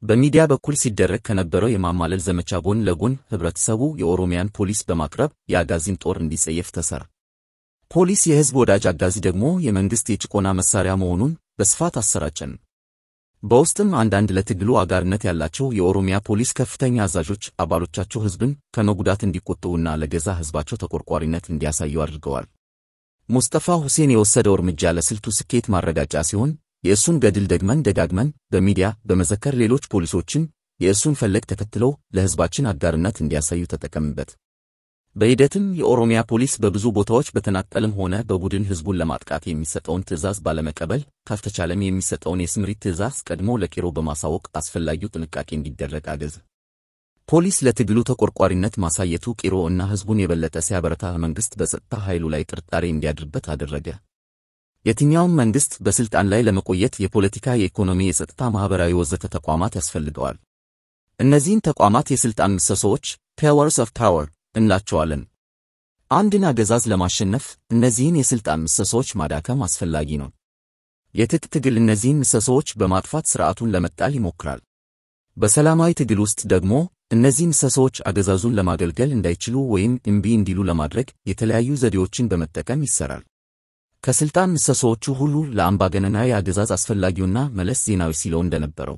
በሚዲያ በኩል ሲደረግ ከነበረው የማማለል ዘመቻ ጎን ለጎን ህብረተሰቡ የኦሮሚያን ፖሊስ በማቅረብ የአጋዚን ጦር እንዲጸየፍ ተሰራ። ፖሊስ የህዝብ ወዳጅ፣ አጋዚ ደግሞ የመንግስት የጭቆና መሳሪያ መሆኑን በስፋት አሰራጨን። በውስጥም አንዳንድ ለትግሉ አጋርነት ያላቸው የኦሮሚያ ፖሊስ ከፍተኛ አዛዦች አባሎቻቸው ህዝብን ከመጉዳት እንዲቆጠቡና ለገዛ ህዝባቸው ተቆርቋሪነት እንዲያሳዩ አድርገዋል። ሙስጠፋ ሁሴን የወሰደው እርምጃ ለስልቱ ስኬት ማረጋጫ ሲሆን፣ የእሱን ገድል ደግመን ደጋግመን በሚዲያ በመዘከር ሌሎች ፖሊሶችን የእሱን ፈለግ ተከትለው ለህዝባችን አጋርነት እንዲያሳዩ ተጠቀምበት። በሂደትም የኦሮሚያ ፖሊስ በብዙ ቦታዎች በተናጠልም ሆነ በቡድን ህዝቡን ለማጥቃት የሚሰጠውን ትዕዛዝ ባለመቀበል፣ ካልተቻለም የሚሰጠውን የስምሪት ትዕዛዝ ቀድሞ ለቄሮ በማሳወቅ አስፈላጊው ጥንቃቄ እንዲደረግ አገዘ። ፖሊስ ለትግሉ ተቆርቋሪነት ማሳየቱ ቄሮ እና ህዝቡን የበለጠ ሲያበረታ መንግስት በጸጥታ ኃይሉ ላይ ጥርጣሬ እንዲያድርበት አደረገ። የትኛውም መንግስት በስልጣን ላይ ለመቆየት የፖለቲካ፣ የኢኮኖሚ፣ የጸጥታ፣ ማህበራዊ ወዘተ ተቋማት ያስፈልገዋል። እነዚህን ተቋማት የስልጣን ምሰሶዎች pillars of power እንላቸዋለን። አንድን አገዛዝ ለማሸነፍ እነዚህን የስልጣን ምሰሶዎች ማዳከም አስፈላጊ ነው። የትጥቅ ትግል እነዚህን ምሰሶዎች በማጥፋት ስርዓቱን ለመጣል ይሞክራል። በሰላማዊ ትግል ውስጥ ደግሞ እነዚህ ምሰሶዎች አገዛዙን ለማገልገል እንዳይችሉ ወይም እምቢ እንዲሉ ለማድረግ የተለያዩ ዘዴዎችን በመጠቀም ይሰራል። ከስልጣን ምሰሶዎቹ ሁሉ ለአምባገነናዊ አገዛዝ አስፈላጊውና መለስ ዜናዊ ሲለው እንደነበረው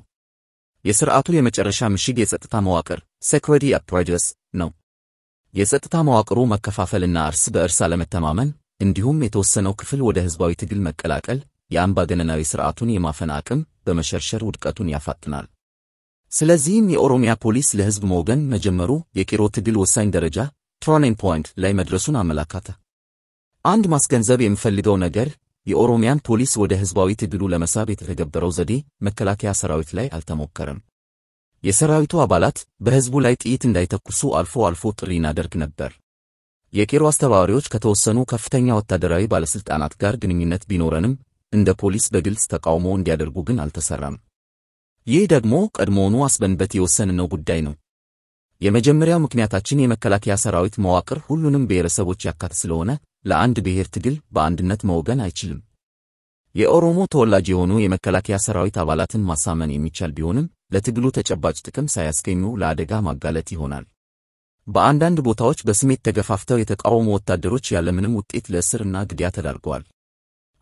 የስርዓቱ የመጨረሻ ምሽግ የጸጥታ መዋቅር security apparatus ነው። የጸጥታ መዋቅሩ መከፋፈልና እርስ በእርስ አለመተማመን እንዲሁም የተወሰነው ክፍል ወደ ህዝባዊ ትግል መቀላቀል የአምባገነናዊ ስርዓቱን የማፈን አቅም በመሸርሸር ውድቀቱን ያፋጥናል። ስለዚህም የኦሮሚያ ፖሊስ ለህዝብ መወገን መጀመሩ የቄሮ ትግል ወሳኝ ደረጃ turning point ላይ መድረሱን አመላከተ። አንድ ማስገንዘብ የምፈልገው ነገር የኦሮሚያን ፖሊስ ወደ ህዝባዊ ትግሉ ለመሳብ የተተገበረው ዘዴ መከላከያ ሰራዊት ላይ አልተሞከረም። የሰራዊቱ አባላት በህዝቡ ላይ ጥይት እንዳይተኩሱ አልፎ አልፎ ጥሪ እናደርግ ነበር። የቄሮ አስተባባሪዎች ከተወሰኑ ከፍተኛ ወታደራዊ ባለስልጣናት ጋር ግንኙነት ቢኖረንም እንደ ፖሊስ በግልጽ ተቃውሞ እንዲያደርጉ ግን አልተሰራም። ይህ ደግሞ ቀድሞውኑ አስበንበት የወሰንነው ጉዳይ ነው። የመጀመሪያው ምክንያታችን የመከላከያ ሰራዊት መዋቅር ሁሉንም ብሔረሰቦች ያካተተ ስለሆነ ለአንድ ብሔር ትግል በአንድነት መወገን አይችልም። የኦሮሞ ተወላጅ የሆኑ የመከላከያ ሰራዊት አባላትን ማሳመን የሚቻል ቢሆንም ለትግሉ ተጨባጭ ጥቅም ሳያስገኙ ለአደጋ ማጋለጥ ይሆናል። በአንዳንድ ቦታዎች በስሜት ተገፋፍተው የተቃወሙ ወታደሮች ያለምንም ውጤት ለእስርና ግድያ ተዳርገዋል።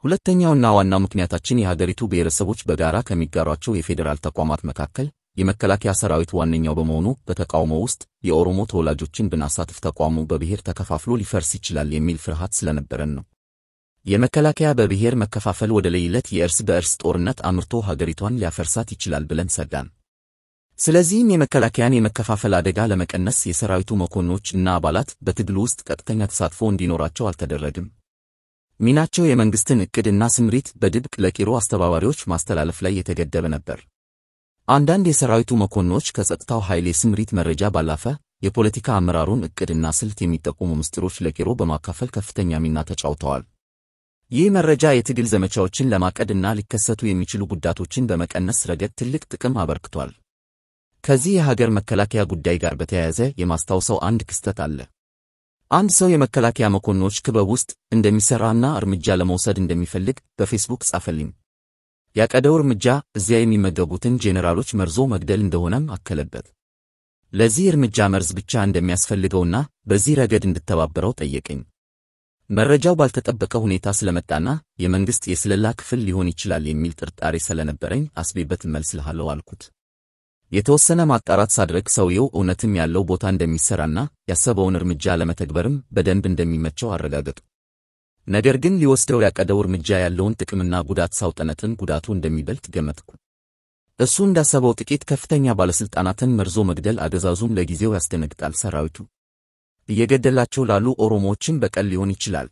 ሁለተኛውና ዋናው ምክንያታችን የሀገሪቱ ብሔረሰቦች በጋራ ከሚጋሯቸው የፌዴራል ተቋማት መካከል የመከላከያ ሰራዊት ዋነኛው በመሆኑ በተቃውሞ ውስጥ የኦሮሞ ተወላጆችን ብናሳትፍ ተቋሙ በብሔር ተከፋፍሎ ሊፈርስ ይችላል የሚል ፍርሃት ስለነበረን ነው። የመከላከያ በብሔር መከፋፈል ወደ ለይለት የእርስ በእርስ ጦርነት አምርቶ ሀገሪቷን ሊያፈርሳት ይችላል ብለን ሰጋን። ስለዚህም የመከላከያን የመከፋፈል አደጋ ለመቀነስ የሰራዊቱ መኮንኖች እና አባላት በትግሉ ውስጥ ቀጥተኛ ተሳትፎ እንዲኖራቸው አልተደረገም። ሚናቸው የመንግስትን ዕቅድ እና ስምሪት በድብቅ ለቄሮ አስተባባሪዎች ማስተላለፍ ላይ የተገደበ ነበር። አንዳንድ የሰራዊቱ መኮንኖች ከጸጥታው ኃይል የስምሪት መረጃ ባለፈ የፖለቲካ አመራሩን ዕቅድና ስልት የሚጠቁሙ ምስጢሮች ለቄሮ በማካፈል ከፍተኛ ሚና ተጫውተዋል። ይህ መረጃ የትግል ዘመቻዎችን ለማቀድ እና ሊከሰቱ የሚችሉ ጉዳቶችን በመቀነስ ረገድ ትልቅ ጥቅም አበርክቷል። ከዚህ የሀገር መከላከያ ጉዳይ ጋር በተያያዘ የማስታውሰው አንድ ክስተት አለ። አንድ ሰው የመከላከያ መኮንኖች ክበብ ውስጥ እንደሚሰራና እርምጃ ለመውሰድ እንደሚፈልግ በፌስቡክ ጻፈልኝ። ያቀደው እርምጃ እዚያ የሚመገቡትን ጄኔራሎች መርዞ መግደል እንደሆነም አከለበት። ለዚህ እርምጃ መርዝ ብቻ እንደሚያስፈልገውና በዚህ ረገድ እንድተባበረው ጠየቀኝ። መረጃው ባልተጠበቀ ሁኔታ ስለመጣና የመንግስት የስለላ ክፍል ሊሆን ይችላል የሚል ጥርጣሬ ስለነበረኝ አስቤበት እመልስልሃለሁ አልኩት። የተወሰነ ማጣራት ሳድረግ ሰውየው እውነትም ያለው ቦታ እንደሚሰራና ያሰበውን እርምጃ ለመተግበርም በደንብ እንደሚመቸው አረጋገጥኩ። ነገር ግን ሊወስደው ያቀደው እርምጃ ያለውን ጥቅምና ጉዳት ሳውጠነጥን ጉዳቱ እንደሚበልጥ ገመትኩ። እሱ እንዳሰበው ጥቂት ከፍተኛ ባለስልጣናትን መርዞ መግደል አገዛዙን ለጊዜው ያስደነግጣል። ሰራዊቱ እየገደላቸው ላሉ ኦሮሞዎችም በቀል ሊሆን ይችላል።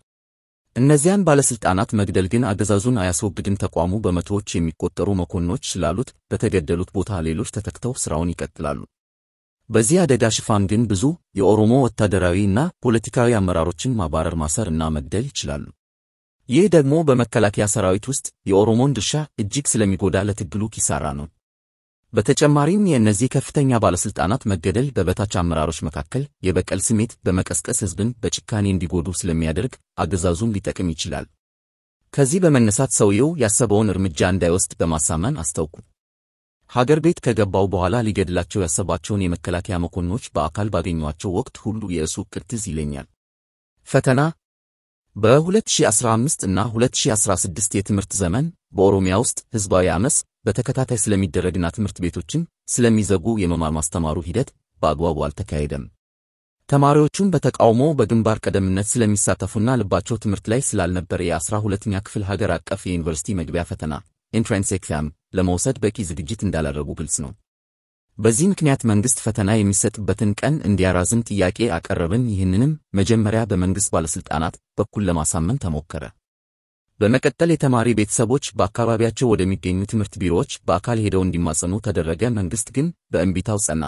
እነዚያን ባለስልጣናት መግደል ግን አገዛዙን አያስወግድም። ተቋሙ በመቶዎች የሚቆጠሩ መኮንኖች ስላሉት በተገደሉት ቦታ ሌሎች ተተክተው ስራውን ይቀጥላሉ። በዚህ አደጋ ሽፋን ግን ብዙ የኦሮሞ ወታደራዊ እና ፖለቲካዊ አመራሮችን ማባረር፣ ማሰር እና መግደል ይችላሉ። ይህ ደግሞ በመከላከያ ሰራዊት ውስጥ የኦሮሞን ድርሻ እጅግ ስለሚጎዳ ለትግሉ ኪሳራ ነው። በተጨማሪም የእነዚህ ከፍተኛ ባለስልጣናት መገደል በበታች አመራሮች መካከል የበቀል ስሜት በመቀስቀስ ህዝብን በጭካኔ እንዲጎዱ ስለሚያደርግ አገዛዙን ሊጠቅም ይችላል። ከዚህ በመነሳት ሰውየው ያሰበውን እርምጃ እንዳይወስድ በማሳመን አስተውኩ። ሀገር ቤት ከገባው በኋላ ሊገድላቸው ያሰባቸውን የመከላከያ መኮንኖች በአካል ባገኘኋቸው ወቅት ሁሉ የእሱ ዕቅድ ትዝ ይለኛል። ፈተና በ2015 እና 2016 የትምህርት ዘመን በኦሮሚያ ውስጥ ሕዝባዊ አመፅ በተከታታይ ስለሚደረግና ትምህርት ቤቶችን ስለሚዘጉ የመማር ማስተማሩ ሂደት በአግባቡ አልተካሄደም። ተማሪዎቹም በተቃውሞ በግንባር ቀደምነት ስለሚሳተፉና ልባቸው ትምህርት ላይ ስላልነበር የ12ኛ ክፍል ሀገር አቀፍ የዩኒቨርሲቲ መግቢያ ፈተና entrance exam ለመውሰድ በቂ ዝግጅት እንዳላደረጉ ግልጽ ነው። በዚህ ምክንያት መንግስት ፈተና የሚሰጥበትን ቀን እንዲያራዝም ጥያቄ አቀረብን። ይህንንም መጀመሪያ በመንግስት ባለስልጣናት በኩል ለማሳመን ተሞከረ። በመቀጠል የተማሪ ቤተሰቦች በአካባቢያቸው ወደሚገኙ ትምህርት ቢሮዎች በአካል ሄደው እንዲማጸኑ ተደረገ። መንግስት ግን በእንቢታው ጸና።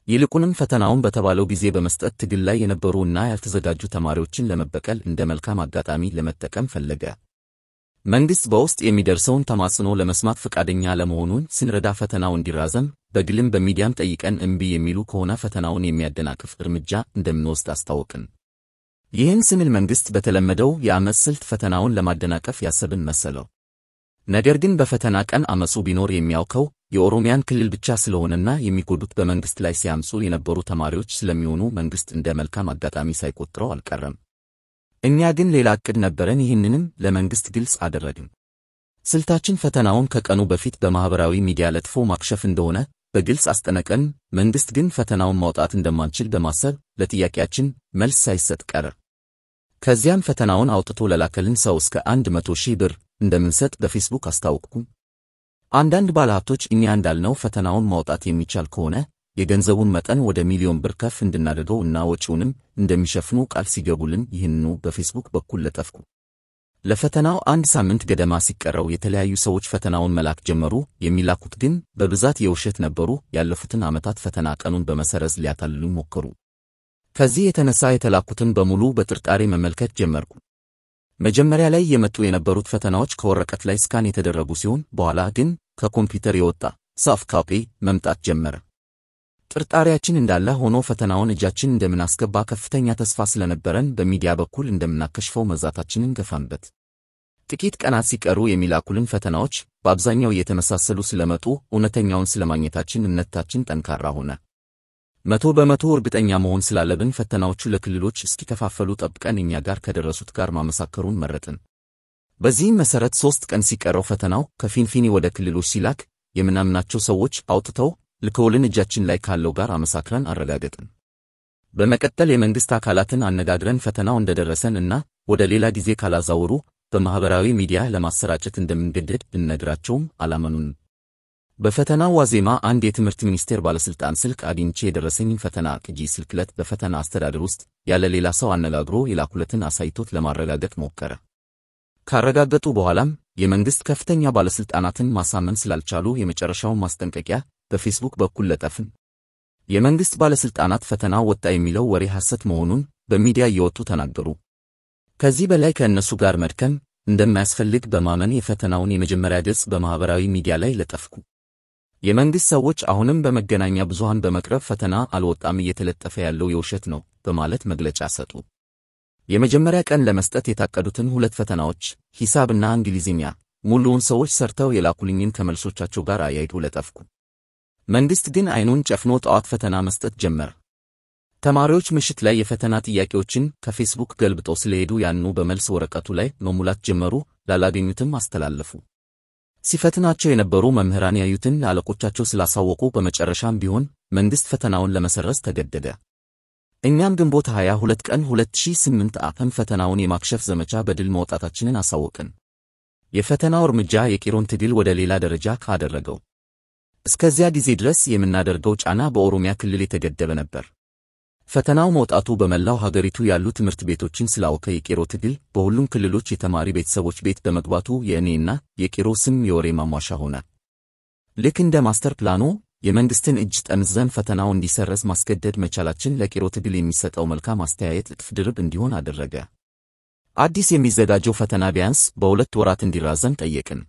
ይልቁንም ፈተናውን በተባለው ጊዜ በመስጠት ትግል ላይ የነበሩ እና ያልተዘጋጁ ተማሪዎችን ለመበቀል እንደ መልካም አጋጣሚ ለመጠቀም ፈለገ። መንግስት በውስጥ የሚደርሰውን ተማጽኖ ለመስማት ፈቃደኛ አለመሆኑን ስንረዳ ፈተናው እንዲራዘም በግልም በሚዲያም ጠይቀን እምቢ የሚሉ ከሆነ ፈተናውን የሚያደናቅፍ እርምጃ እንደምንወስድ አስታወቅን። ይህን ስንል መንግስት በተለመደው የአመፅ ስልት ፈተናውን ለማደናቀፍ ያሰብን መሰለው። ነገር ግን በፈተና ቀን አመፁ ቢኖር የሚያውከው የኦሮሚያን ክልል ብቻ ስለሆነና የሚጎዱት በመንግስት ላይ ሲያምፁ የነበሩ ተማሪዎች ስለሚሆኑ መንግስት እንደ መልካም አጋጣሚ ሳይቆጥረው አልቀረም። እኛ ግን ሌላ ዕቅድ ነበረን። ይህንንም ለመንግስት ግልጽ አደረግን። ስልታችን ፈተናውን ከቀኑ በፊት በማህበራዊ ሚዲያ ለጥፎ ማክሸፍ እንደሆነ በግልጽ አስጠነቀን። መንግስት ግን ፈተናውን ማውጣት እንደማንችል በማሰብ ለጥያቄያችን መልስ ሳይሰጥ ቀረ። ከዚያም ፈተናውን አውጥቶ ለላከልን ሰው እስከ 100,000 ብር እንደምንሰጥ በፌስቡክ አስታወቅኩ። አንዳንድ ባለሀብቶች እኛ እንዳልነው ፈተናውን ማውጣት የሚቻል ከሆነ የገንዘቡን መጠን ወደ 1,000,000 ብር ከፍ እንድናደርገው እና ወጪውንም እንደሚሸፍኑ ቃል ሲገቡልን ይህንኑ በፌስቡክ በኩል ለጠፍኩ። ለፈተናው አንድ ሳምንት ገደማ ሲቀረው የተለያዩ ሰዎች ፈተናውን መላክ ጀመሩ። የሚላኩት ግን በብዛት የውሸት ነበሩ። ያለፉትን ዓመታት ፈተና ቀኑን በመሰረዝ ሊያታልሉ ሞከሩ። ከዚህ የተነሳ የተላኩትን በሙሉ በጥርጣሬ መመልከት ጀመርኩ። መጀመሪያ ላይ የመጡ የነበሩት ፈተናዎች ከወረቀት ላይ scan የተደረጉ ሲሆን በኋላ ግን ከኮምፒውተር የወጣ soft copy መምጣት ጀመረ። ጥርጣሬያችን እንዳለ ሆኖ ፈተናውን እጃችን እንደምናስገባ ከፍተኛ ተስፋ ስለነበረን በሚዲያ በኩል እንደምናከሽፈው መዛታችንን ገፋንበት። ጥቂት ቀናት ሲቀሩ የሚላኩልን ፈተናዎች በአብዛኛው እየተመሳሰሉ ስለመጡ እውነተኛውን ስለማግኘታችን እምነታችን ጠንካራ ሆነ። 100% እርግጠኛ መሆን ስላለብን ፈተናዎቹ ለክልሎች እስኪከፋፈሉ ጠብቀን እኛ ጋር ከደረሱት ጋር ማመሳከሩን መረጥን። በዚህም መሰረት 3 ቀን ሲቀረው ፈተናው ከፊንፊኒ ወደ ክልሎች ሲላክ የምናምናቸው ሰዎች አውጥተው ልከውልን እጃችን ላይ ካለው ጋር አመሳክረን አረጋገጥን። በመቀጠል የመንግስት አካላትን አነጋግረን ፈተናው እንደደረሰን እና ወደ ሌላ ጊዜ ካላዛወሩ በማህበራዊ ሚዲያ ለማሰራጨት እንደምንገደድ ብንነግራቸውም አላመኑንም። በፈተናው ዋዜማ አንድ የትምህርት ሚኒስቴር ባለስልጣን ስልክ አግኝቼ የደረሰኝን ፈተና ቅጂ ስልክለት በፈተና አስተዳደር ውስጥ ያለ ሌላ ሰው አነጋግሮ የላኩለትን አሳይቶት ለማረጋገጥ ሞከረ። ካረጋገጡ በኋላም የመንግስት ከፍተኛ ባለስልጣናትን ማሳመን ስላልቻሉ የመጨረሻውን ማስጠንቀቂያ በፌስቡክ በኩል ለጠፍን። የመንግስት ባለስልጣናት ፈተናው ወጣ የሚለው ወሬ ሐሰት መሆኑን በሚዲያ እየወጡ ተናገሩ። ከዚህ በላይ ከእነሱ ጋር መድከም እንደማያስፈልግ በማመን የፈተናውን የመጀመሪያ ገጽ በማህበራዊ ሚዲያ ላይ ለጠፍኩ። የመንግስት ሰዎች አሁንም በመገናኛ ብዙሃን በመቅረብ ፈተና አልወጣም፣ እየተለጠፈ ያለው የውሸት ነው በማለት መግለጫ ሰጡ። የመጀመሪያ ቀን ለመስጠት የታቀዱትን 2 ፈተናዎች ሂሳብና እንግሊዝኛ ሙሉውን ሰዎች ሰርተው የላኩልኝን ከመልሶቻቸው ጋር አያይዞ ለጠፍኩ። መንግስት ግን አይኑን ጨፍኖ ጠዋት ፈተና መስጠት ጀመረ። ተማሪዎች ምሽት ላይ የፈተና ጥያቄዎችን ከፌስቡክ ገልብጠው ስለሄዱ ያንኑ በመልስ ወረቀቱ ላይ መሙላት ጀመሩ። ላላገኙትም አስተላለፉ። ሲፈትናቸው የነበሩ መምህራን ያዩትን ለአለቆቻቸው ስላሳወቁ በመጨረሻም ቢሆን መንግስት ፈተናውን ለመሰረዝ ተገደደ። እኛም ግንቦት 22 ቀን 2008 ዓ.ም ፈተናውን የማክሸፍ ዘመቻ በድል መውጣታችንን አሳወቅን። የፈተናው እርምጃ የቄሮን ትግል ወደ ሌላ ደረጃ ካደረገው። እስከዚያ ጊዜ ድረስ የምናደርገው ጫና በኦሮሚያ ክልል የተገደበ ነበር። ፈተናው መውጣቱ በመላው ሀገሪቱ ያሉ ትምህርት ቤቶችን ስላወከ የቄሮ ትግል በሁሉም ክልሎች የተማሪ ቤተሰቦች ቤት በመግባቱ የእኔና የቄሮ ስም የወሬ ማሟሻ ሆነ። ልክ እንደ ማስተር ፕላኑ የመንግስትን እጅ ጠምዝዘን ፈተናው እንዲሰረዝ ማስገደድ መቻላችን ለቄሮ ትግል የሚሰጠው መልካም አስተያየት እጥፍ ድርብ እንዲሆን አደረገ። አዲስ የሚዘጋጀው ፈተና ቢያንስ በ2 ወራት እንዲራዘም ጠየቅን።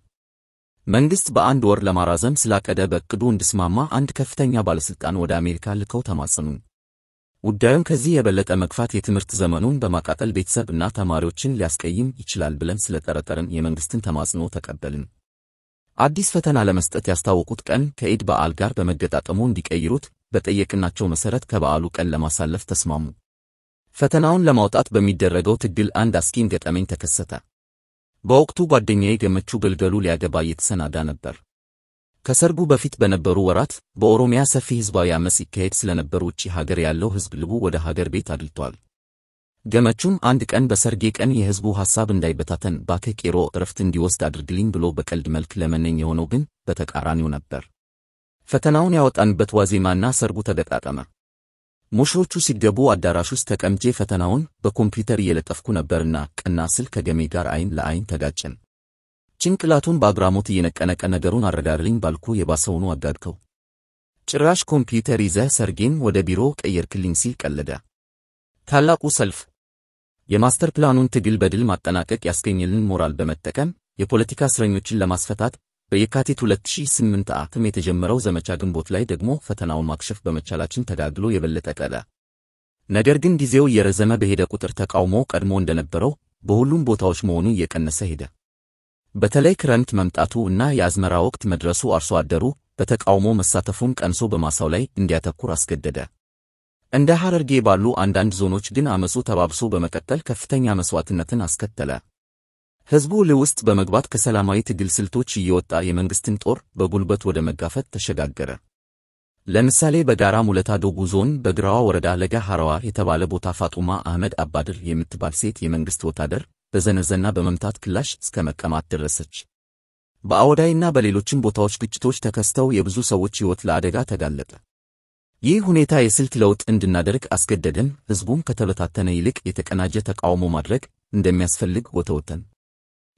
መንግስት በ1 ወር ለማራዘም ስላቀደ በእቅዱ እንድስማማ አንድ ከፍተኛ ባለስልጣን ወደ አሜሪካ ልከው ተማጸኑ። ጉዳዩን ከዚህ የበለጠ መግፋት የትምህርት ዘመኑን በማቃጠል ቤተሰብ እና ተማሪዎችን ሊያስቀይም ይችላል ብለን ስለጠረጠርን የመንግስትን ተማጽኖ ተቀበልን። አዲስ ፈተና ለመስጠት ያስታወቁት ቀን ከኢድ በዓል ጋር በመገጣጠሙ እንዲቀይሩት በጠየቅናቸው መሰረት ከበዓሉ ቀን ለማሳለፍ ተስማሙ። ፈተናውን ለማውጣት በሚደረገው ትግል አንድ አስቂኝ ገጠመኝ ተከሰተ። በወቅቱ ጓደኛዬ ገመቹ ገልገሉ ሊያገባ እየተሰናዳ ነበር። ከሰርጉ በፊት በነበሩ ወራት በኦሮሚያ ሰፊ ህዝባዊ አመጽ ይካሄድ ስለነበር ውጪ ሀገር ያለው ህዝብ ልቡ ወደ ሀገር ቤት አድልቷል። ገመቹም አንድ ቀን በሰርጌ ቀን የህዝቡ ሐሳብ እንዳይበታተን ባክህ ቄሮ እረፍት እንዲወስድ አድርግልኝ ብሎ በቀልድ መልክ ለመነኝ። የሆነው ግን በተቃራኒው ነበር። ፈተናውን ያወጣንበት ዋዜማና ሰርጉ ተገጣጠመ። ሙሽሮቹ ሲገቡ አዳራሽ ውስጥ ተቀምጬ ፈተናውን በኮምፒውተር እየለጠፍኩ ነበርና ቀና ስል ከገሜ ጋር አይን ለአይን ተጋጨን። ጭንቅላቱን በአግራሞት እየነቀነቀ ነገሩን አረጋግልኝ ባልኩ የባሰውኑ አጋድከው። ጭራሽ ኮምፒውተር ይዘህ ሰርጌን ወደ ቢሮ ቀየርክልኝ ሲል ቀለደ። ታላቁ ሰልፍ የማስተር ፕላኑን ትግል በድል ማጠናቀቅ ያስገኘልን ሞራል በመጠቀም የፖለቲካ እስረኞችን ለማስፈታት በየካቲት 2008 ዓ.ም የተጀመረው ዘመቻ ግንቦት ላይ ደግሞ ፈተናውን ማክሸፍ በመቻላችን ተጋግሎ የበለጠ ቀጠለ። ነገር ግን ጊዜው እየረዘመ በሄደ ቁጥር ተቃውሞ ቀድሞ እንደነበረው በሁሉም ቦታዎች መሆኑ እየቀነሰ ሄደ። በተለይ ክረምት መምጣቱ እና የአዝመራ ወቅት መድረሱ አርሶ አደሩ በተቃውሞ መሳተፉን ቀንሶ በማሳው ላይ እንዲያተኩር አስገደደ። እንደ ሐረርጌ ባሉ አንዳንድ ዞኖች ግን አመጹ ተባብሶ በመቀጠል ከፍተኛ መስዋዕትነትን አስከተለ። ህዝቡ ለውስጥ በመግባት ከሰላማዊ ትግል ስልቶች እየወጣ የመንግስትን ጦር በጉልበት ወደ መጋፈጥ ተሸጋገረ። ለምሳሌ በጋራ ሙለታ ዶጉ ዞን በግራዋ ወረዳ ለጋ ሐረዋ የተባለ ቦታ ፋጡማ አህመድ አባድር የምትባል ሴት የመንግስት ወታደር በዘነዘና በመምታት ክላሽ እስከ መቀማት ደረሰች። በአወዳይና በሌሎችም ቦታዎች ግጭቶች ተከስተው የብዙ ሰዎች ሕይወት ለአደጋ ተጋለጠ። ይህ ሁኔታ የስልት ለውጥ እንድናደርግ አስገደደን። ህዝቡም ከተበታተነ ይልቅ የተቀናጀ ተቃውሞ ማድረግ እንደሚያስፈልግ ወተወተን።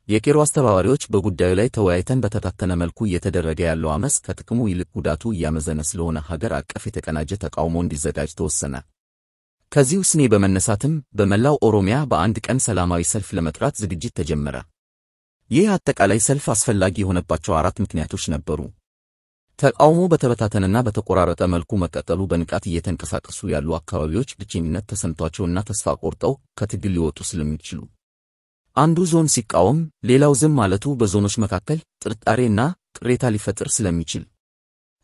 የቄሮ አስተባባሪዎች በጉዳዩ ላይ ተወያይተን በተበታተነ መልኩ እየተደረገ ያለው አመጽ ከጥቅሙ ይልቅ ጉዳቱ እያመዘነ ስለሆነ ሀገር አቀፍ የተቀናጀ ተቃውሞ እንዲዘጋጅ ተወሰነ። ከዚህ ውሳኔ በመነሳትም በመላው ኦሮሚያ በአንድ ቀን ሰላማዊ ሰልፍ ለመጥራት ዝግጅት ተጀመረ። ይህ አጠቃላይ ሰልፍ አስፈላጊ የሆነባቸው አራት ምክንያቶች ነበሩ። ተቃውሞ በተበታተነና በተቆራረጠ መልኩ መቀጠሉ በንቃት እየተንቀሳቀሱ ያሉ አካባቢዎች ብቸኝነት ተሰምቷቸውና ተስፋ ቆርጠው ከትግል ሊወጡ ስለሚችሉ፣ አንዱ ዞን ሲቃወም ሌላው ዝም ማለቱ በዞኖች መካከል ጥርጣሬና ቅሬታ ሊፈጥር ስለሚችል፣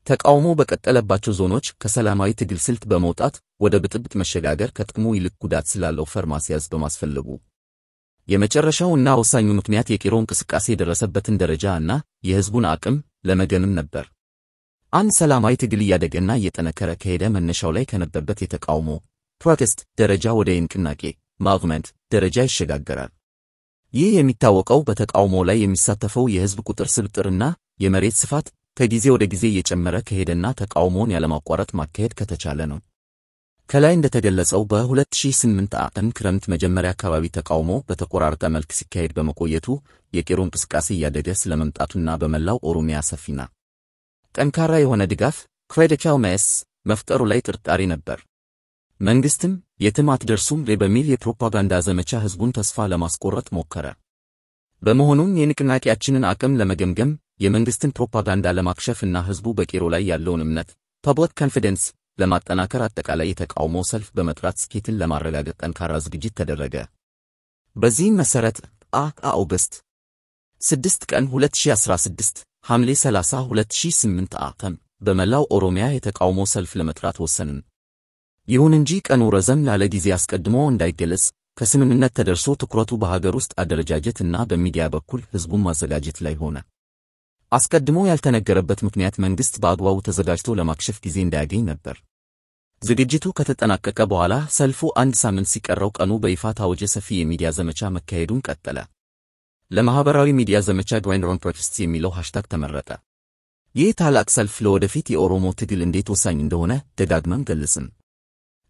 ተቃውሞ በቀጠለባቸው ዞኖች ከሰላማዊ ትግል ስልት በመውጣት ወደ ብጥብጥ መሸጋገር ከጥቅሙ ይልቅ ጉዳት ስላለው ፈር ማስያዝ በማስፈለጉ፣ የመጨረሻው እና ወሳኙ ምክንያት የቄሮ እንቅስቃሴ የደረሰበትን ደረጃ እና የህዝቡን አቅም ለመገምገም ነበር። አንድ ሰላማዊ ትግል እያደገና እየጠነከረ ከሄደ መነሻው ላይ ከነበረበት የተቃውሞ protest ደረጃ ወደ የንቅናቄ movement ደረጃ ይሸጋገራል። ይህ የሚታወቀው በተቃውሞ ላይ የሚሳተፈው የህዝብ ቁጥር ስብጥርና የመሬት ስፋት ከጊዜ ወደ ጊዜ እየጨመረ ከሄደና ተቃውሞውን ያለማቋረጥ ማካሄድ ከተቻለ ነው። ከላይ እንደተገለጸው በ2008 ዓ.ም ክረምት መጀመሪያ አካባቢ ተቃውሞ በተቆራረጠ መልክ ሲካሄድ በመቆየቱ የቄሮ እንቅስቃሴ እያደገ ስለመምጣቱና በመላው ኦሮሚያ ሰፊና ጠንካራ የሆነ ድጋፍ critical mass መፍጠሩ ላይ ጥርጣሬ ነበር። መንግስትም የትም አትደርሱም በሚል የፕሮፓጋንዳ ዘመቻ ህዝቡን ተስፋ ለማስቆረጥ ሞከረ። በመሆኑም የንቅናቄያችንን አቅም ለመገምገም፣ የመንግስትን ፕሮፓጋንዳ ለማክሸፍ እና ህዝቡ በቄሮ ላይ ያለውን እምነት public confidence ለማጠናከር አጠቃላይ የተቃውሞ ሰልፍ በመጥራት ስኬትን ለማረጋገጥ ጠንካራ ዝግጅት ተደረገ። በዚህም መሰረት August 6 ቀን 2016 ሐምሌ 30 2008 ዓ.ም በመላው ኦሮሚያ የተቃውሞ ሰልፍ ለመጥራት ወሰንን። ይሁን እንጂ ቀኑ ረዘም ላለ ጊዜ አስቀድሞ እንዳይገለጽ ከስምምነት ተደርሶ ትኩረቱ በሀገር ውስጥ አደረጃጀት እና በሚዲያ በኩል ህዝቡን ማዘጋጀት ላይ ሆነ። አስቀድሞ ያልተነገረበት ምክንያት መንግስት በአግባቡ ተዘጋጅቶ ለማክሸፍ ጊዜ እንዳያገኝ ነበር። ዝግጅቱ ከተጠናቀቀ በኋላ ሰልፉ አንድ ሳምንት ሲቀረው ቀኑ በይፋ ታወጀ። ሰፊ የሚዲያ ዘመቻ መካሄዱን ቀጠለ። ለማህበራዊ ሚዲያ ዘመቻ #GrandProtest የሚለው hashtag ተመረጠ። ይህ ታላቅ ሰልፍ ለወደፊት የኦሮሞ ትግል እንዴት ወሳኝ እንደሆነ ደጋግመን ገለጽን።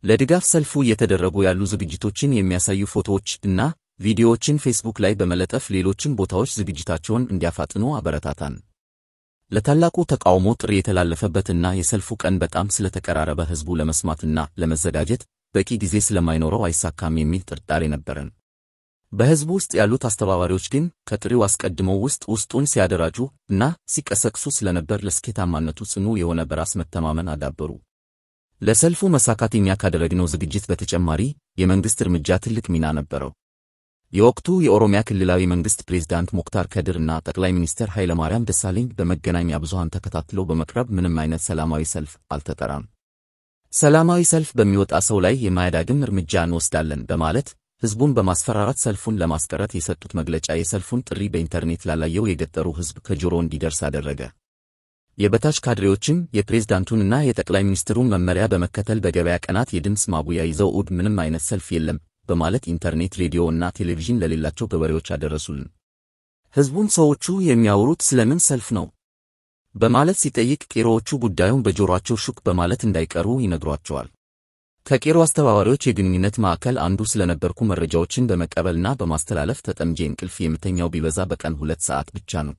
ለድጋፍ ሰልፉ እየተደረጉ ያሉ ዝግጅቶችን የሚያሳዩ ፎቶዎች እና ቪዲዮዎችን ፌስቡክ ላይ በመለጠፍ ሌሎችም ቦታዎች ዝግጅታቸውን እንዲያፋጥኑ አበረታታን። ለታላቁ ተቃውሞ ጥሪ የተላለፈበትና የሰልፉ ቀን በጣም ስለተቀራረበ ህዝቡ ለመስማትና ለመዘጋጀት በቂ ጊዜ ስለማይኖረው አይሳካም የሚል ጥርጣሬ ነበረን። በህዝቡ ውስጥ ያሉት አስተባባሪዎች ግን ከጥሪው አስቀድመው ውስጥ ውስጡን ሲያደራጁ እና ሲቀሰቅሱ ስለነበር ለስኬታማነቱ ጽኑ የሆነ በራስ መተማመን አዳበሩ። ለሰልፉ መሳካት እኛ ካደረግነው ዝግጅት በተጨማሪ የመንግስት እርምጃ ትልቅ ሚና ነበረው። የወቅቱ የኦሮሚያ ክልላዊ መንግስት ፕሬዝዳንት ሙክታር ከድር እና ጠቅላይ ሚኒስትር ኃይለማርያም ደሳለኝ በመገናኛ ብዙሃን ተከታትለው በመቅረብ ምንም አይነት ሰላማዊ ሰልፍ አልተጠራም፣ ሰላማዊ ሰልፍ በሚወጣ ሰው ላይ የማያዳግም እርምጃ እንወስዳለን በማለት ህዝቡን በማስፈራራት ሰልፉን ለማስቀረት የሰጡት መግለጫ የሰልፉን ጥሪ በኢንተርኔት ላላየው የገጠሩ ህዝብ ከጆሮ እንዲደርስ አደረገ። የበታች ካድሬዎችም የፕሬዝዳንቱንና የጠቅላይ ሚኒስትሩን መመሪያ በመከተል በገበያ ቀናት የድምፅ ማጉያ ይዘው እሁድ ምንም አይነት ሰልፍ የለም በማለት ኢንተርኔት፣ ሬዲዮ እና ቴሌቪዥን ለሌላቸው ገበሬዎች አደረሱልን። ህዝቡም ሰዎቹ የሚያወሩት ስለምን ሰልፍ ነው በማለት ሲጠይቅ ቄሮዎቹ ጉዳዩን በጆሮአቸው ሹክ በማለት እንዳይቀሩ ይነግሯቸዋል። ከቄሮ አስተባባሪዎች የግንኙነት ማዕከል አንዱ ስለነበርኩ መረጃዎችን በመቀበልና በማስተላለፍ ተጠምጄ እንቅልፍ የምተኛው ቢበዛ በቀን 2 ሰዓት ብቻ ነው።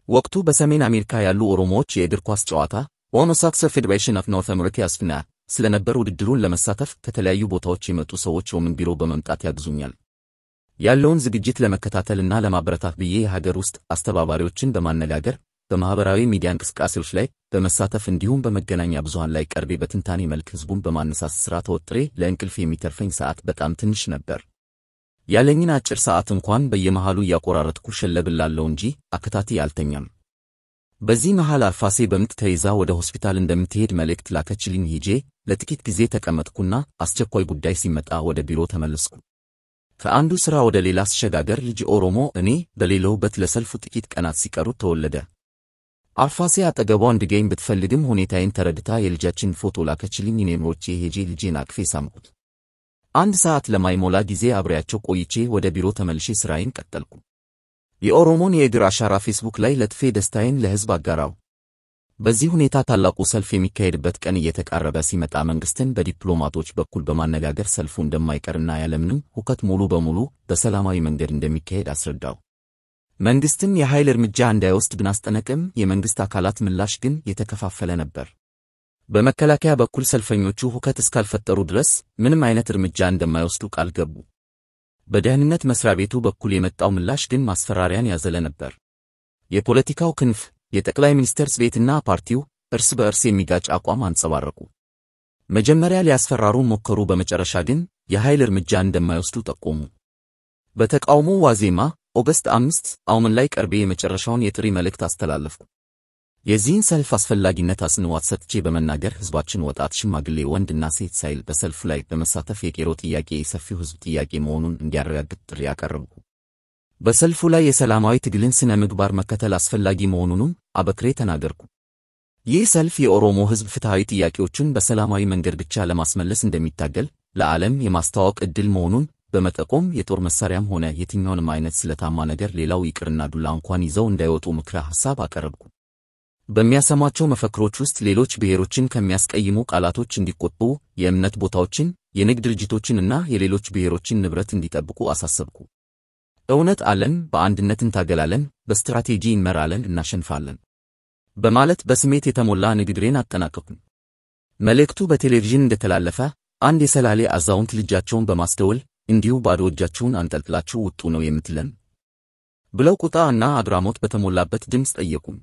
ወቅቱ በሰሜን አሜሪካ ያሉ ኦሮሞዎች የእግር ኳስ ጨዋታ Oromo Soccer Federation of North America OSFNA ስለነበር ውድድሩን ለመሳተፍ ከተለያዩ ቦታዎች የመጡ ሰዎች ኦምን ቢሮ በመምጣት ያግዙኛል። ያለውን ዝግጅት ለመከታተልና ለማበረታት ብዬ የሀገር ውስጥ አስተባባሪዎችን በማነጋገር በማህበራዊ ሚዲያ እንቅስቃሴዎች ላይ በመሳተፍ እንዲሁም በመገናኛ ብዙሃን ላይ ቀርቤ በትንታኔ መልክ ህዝቡን በማነሳሳት ስራ ተወጥሬ ለእንቅልፍ የሚተርፈኝ ሰዓት በጣም ትንሽ ነበር። ያለኝን አጭር ሰዓት እንኳን በየመሃሉ እያቆራረጥኩ ሸለብላለሁ እንጂ አከታትዬ አልተኛም። በዚህ መሃል አርፋሴ በምጥ ተይዛ ወደ ሆስፒታል እንደምትሄድ መልእክት ላከችልኝ። ሄጄ ለጥቂት ጊዜ ተቀመጥኩና አስቸኳይ ጉዳይ ሲመጣ ወደ ቢሮ ተመለስኩ። ከአንዱ ስራ ወደ ሌላ ስሸጋገር ልጅ ኦሮሞ እኔ በሌለሁበት ለሰልፉ ጥቂት ቀናት ሲቀሩት ተወለደ። አርፋሴ አጠገቧ እንድገኝ ብትፈልግም ሁኔታዬን ተረድታ የልጃችን ፎቶ ላከችልኝ። እኔም ሮጬ ሄጄ ልጄን አቅፌ ሳምኩት። 1 ሰዓት ለማይሞላ ጊዜ አብሬያቸው ቆይቼ ወደ ቢሮ ተመልሼ ስራዬን ቀጠልኩ። የኦሮሞን የእግር አሻራ ፌስቡክ ላይ ለጥፌ ደስታዬን ለህዝብ አጋራው። በዚህ ሁኔታ ታላቁ ሰልፍ የሚካሄድበት ቀን እየተቃረበ ሲመጣ መንግስትን በዲፕሎማቶች በኩል በማነጋገር ሰልፉ እንደማይቀርና ያለምንም ሁከት ሙሉ በሙሉ በሰላማዊ መንገድ እንደሚካሄድ አስረዳው። መንግስትም የኃይል እርምጃ እንዳይወስድ ብናስጠነቅም የመንግስት አካላት ምላሽ ግን የተከፋፈለ ነበር። በመከላከያ በኩል ሰልፈኞቹ ሁከት እስካልፈጠሩ ድረስ ምንም አይነት እርምጃ እንደማይወስዱ ቃል ገቡ። በደህንነት መስሪያ ቤቱ በኩል የመጣው ምላሽ ግን ማስፈራሪያን ያዘለ ነበር። የፖለቲካው ክንፍ፣ የጠቅላይ ሚኒስትር ቤትና ፓርቲው እርስ በእርስ የሚጋጭ አቋም አንጸባረቁ። መጀመሪያ ሊያስፈራሩ ሞከሩ፣ በመጨረሻ ግን የኃይል እርምጃ እንደማይወስዱ ጠቆሙ። በተቃውሞ ዋዜማ August 5 አውምን ላይ ቀርቤ የመጨረሻውን የጥሪ መልእክት አስተላለፍኩ። የዚህን ሰልፍ አስፈላጊነት አጽንዖት ሰጥቼ በመናገር ህዝባችን ወጣት፣ ሽማግሌ፣ ወንድና ሴት ሳይል በሰልፉ ላይ በመሳተፍ የቄሮ ጥያቄ የሰፊው ህዝብ ጥያቄ መሆኑን እንዲያረጋግጥ ጥሪ አቀረብኩ። በሰልፉ ላይ የሰላማዊ ትግልን ስነ ምግባር መከተል አስፈላጊ መሆኑንም አበክሬ ተናገርኩ። ይህ ሰልፍ የኦሮሞ ህዝብ ፍትሃዊ ጥያቄዎችን በሰላማዊ መንገድ ብቻ ለማስመለስ እንደሚታገል ለዓለም የማስተዋወቅ ዕድል መሆኑን በመጠቆም የጦር መሳሪያም ሆነ የትኛውንም አይነት ስለታማ ነገር ሌላው ይቅርና ዱላ እንኳን ይዘው እንዳይወጡ ምክረ ሐሳብ አቀረብኩ። በሚያሰሟቸው መፈክሮች ውስጥ ሌሎች ብሔሮችን ከሚያስቀይሙ ቃላቶች እንዲቆጠቡ፣ የእምነት ቦታዎችን፣ የንግድ ድርጅቶችንና የሌሎች ብሔሮችን ንብረት እንዲጠብቁ አሳሰብኩ። እውነት አለን፣ በአንድነት እንታገላለን፣ በስትራቴጂ እንመራለን፣ እናሸንፋለን በማለት በስሜት የተሞላ ንግግሬን አጠናቀቅኩ። መልእክቱ በቴሌቪዥን እንደተላለፈ አንድ የሰላሌ አዛውንት ልጃቸውን በማስደወል እንዲሁ ባዶ እጃችሁን አንጠልጥላችሁ ውጡ ነው የምትለን ብለው ቁጣ እና አግራሞት በተሞላበት ድምፅ ጠየቁኝ።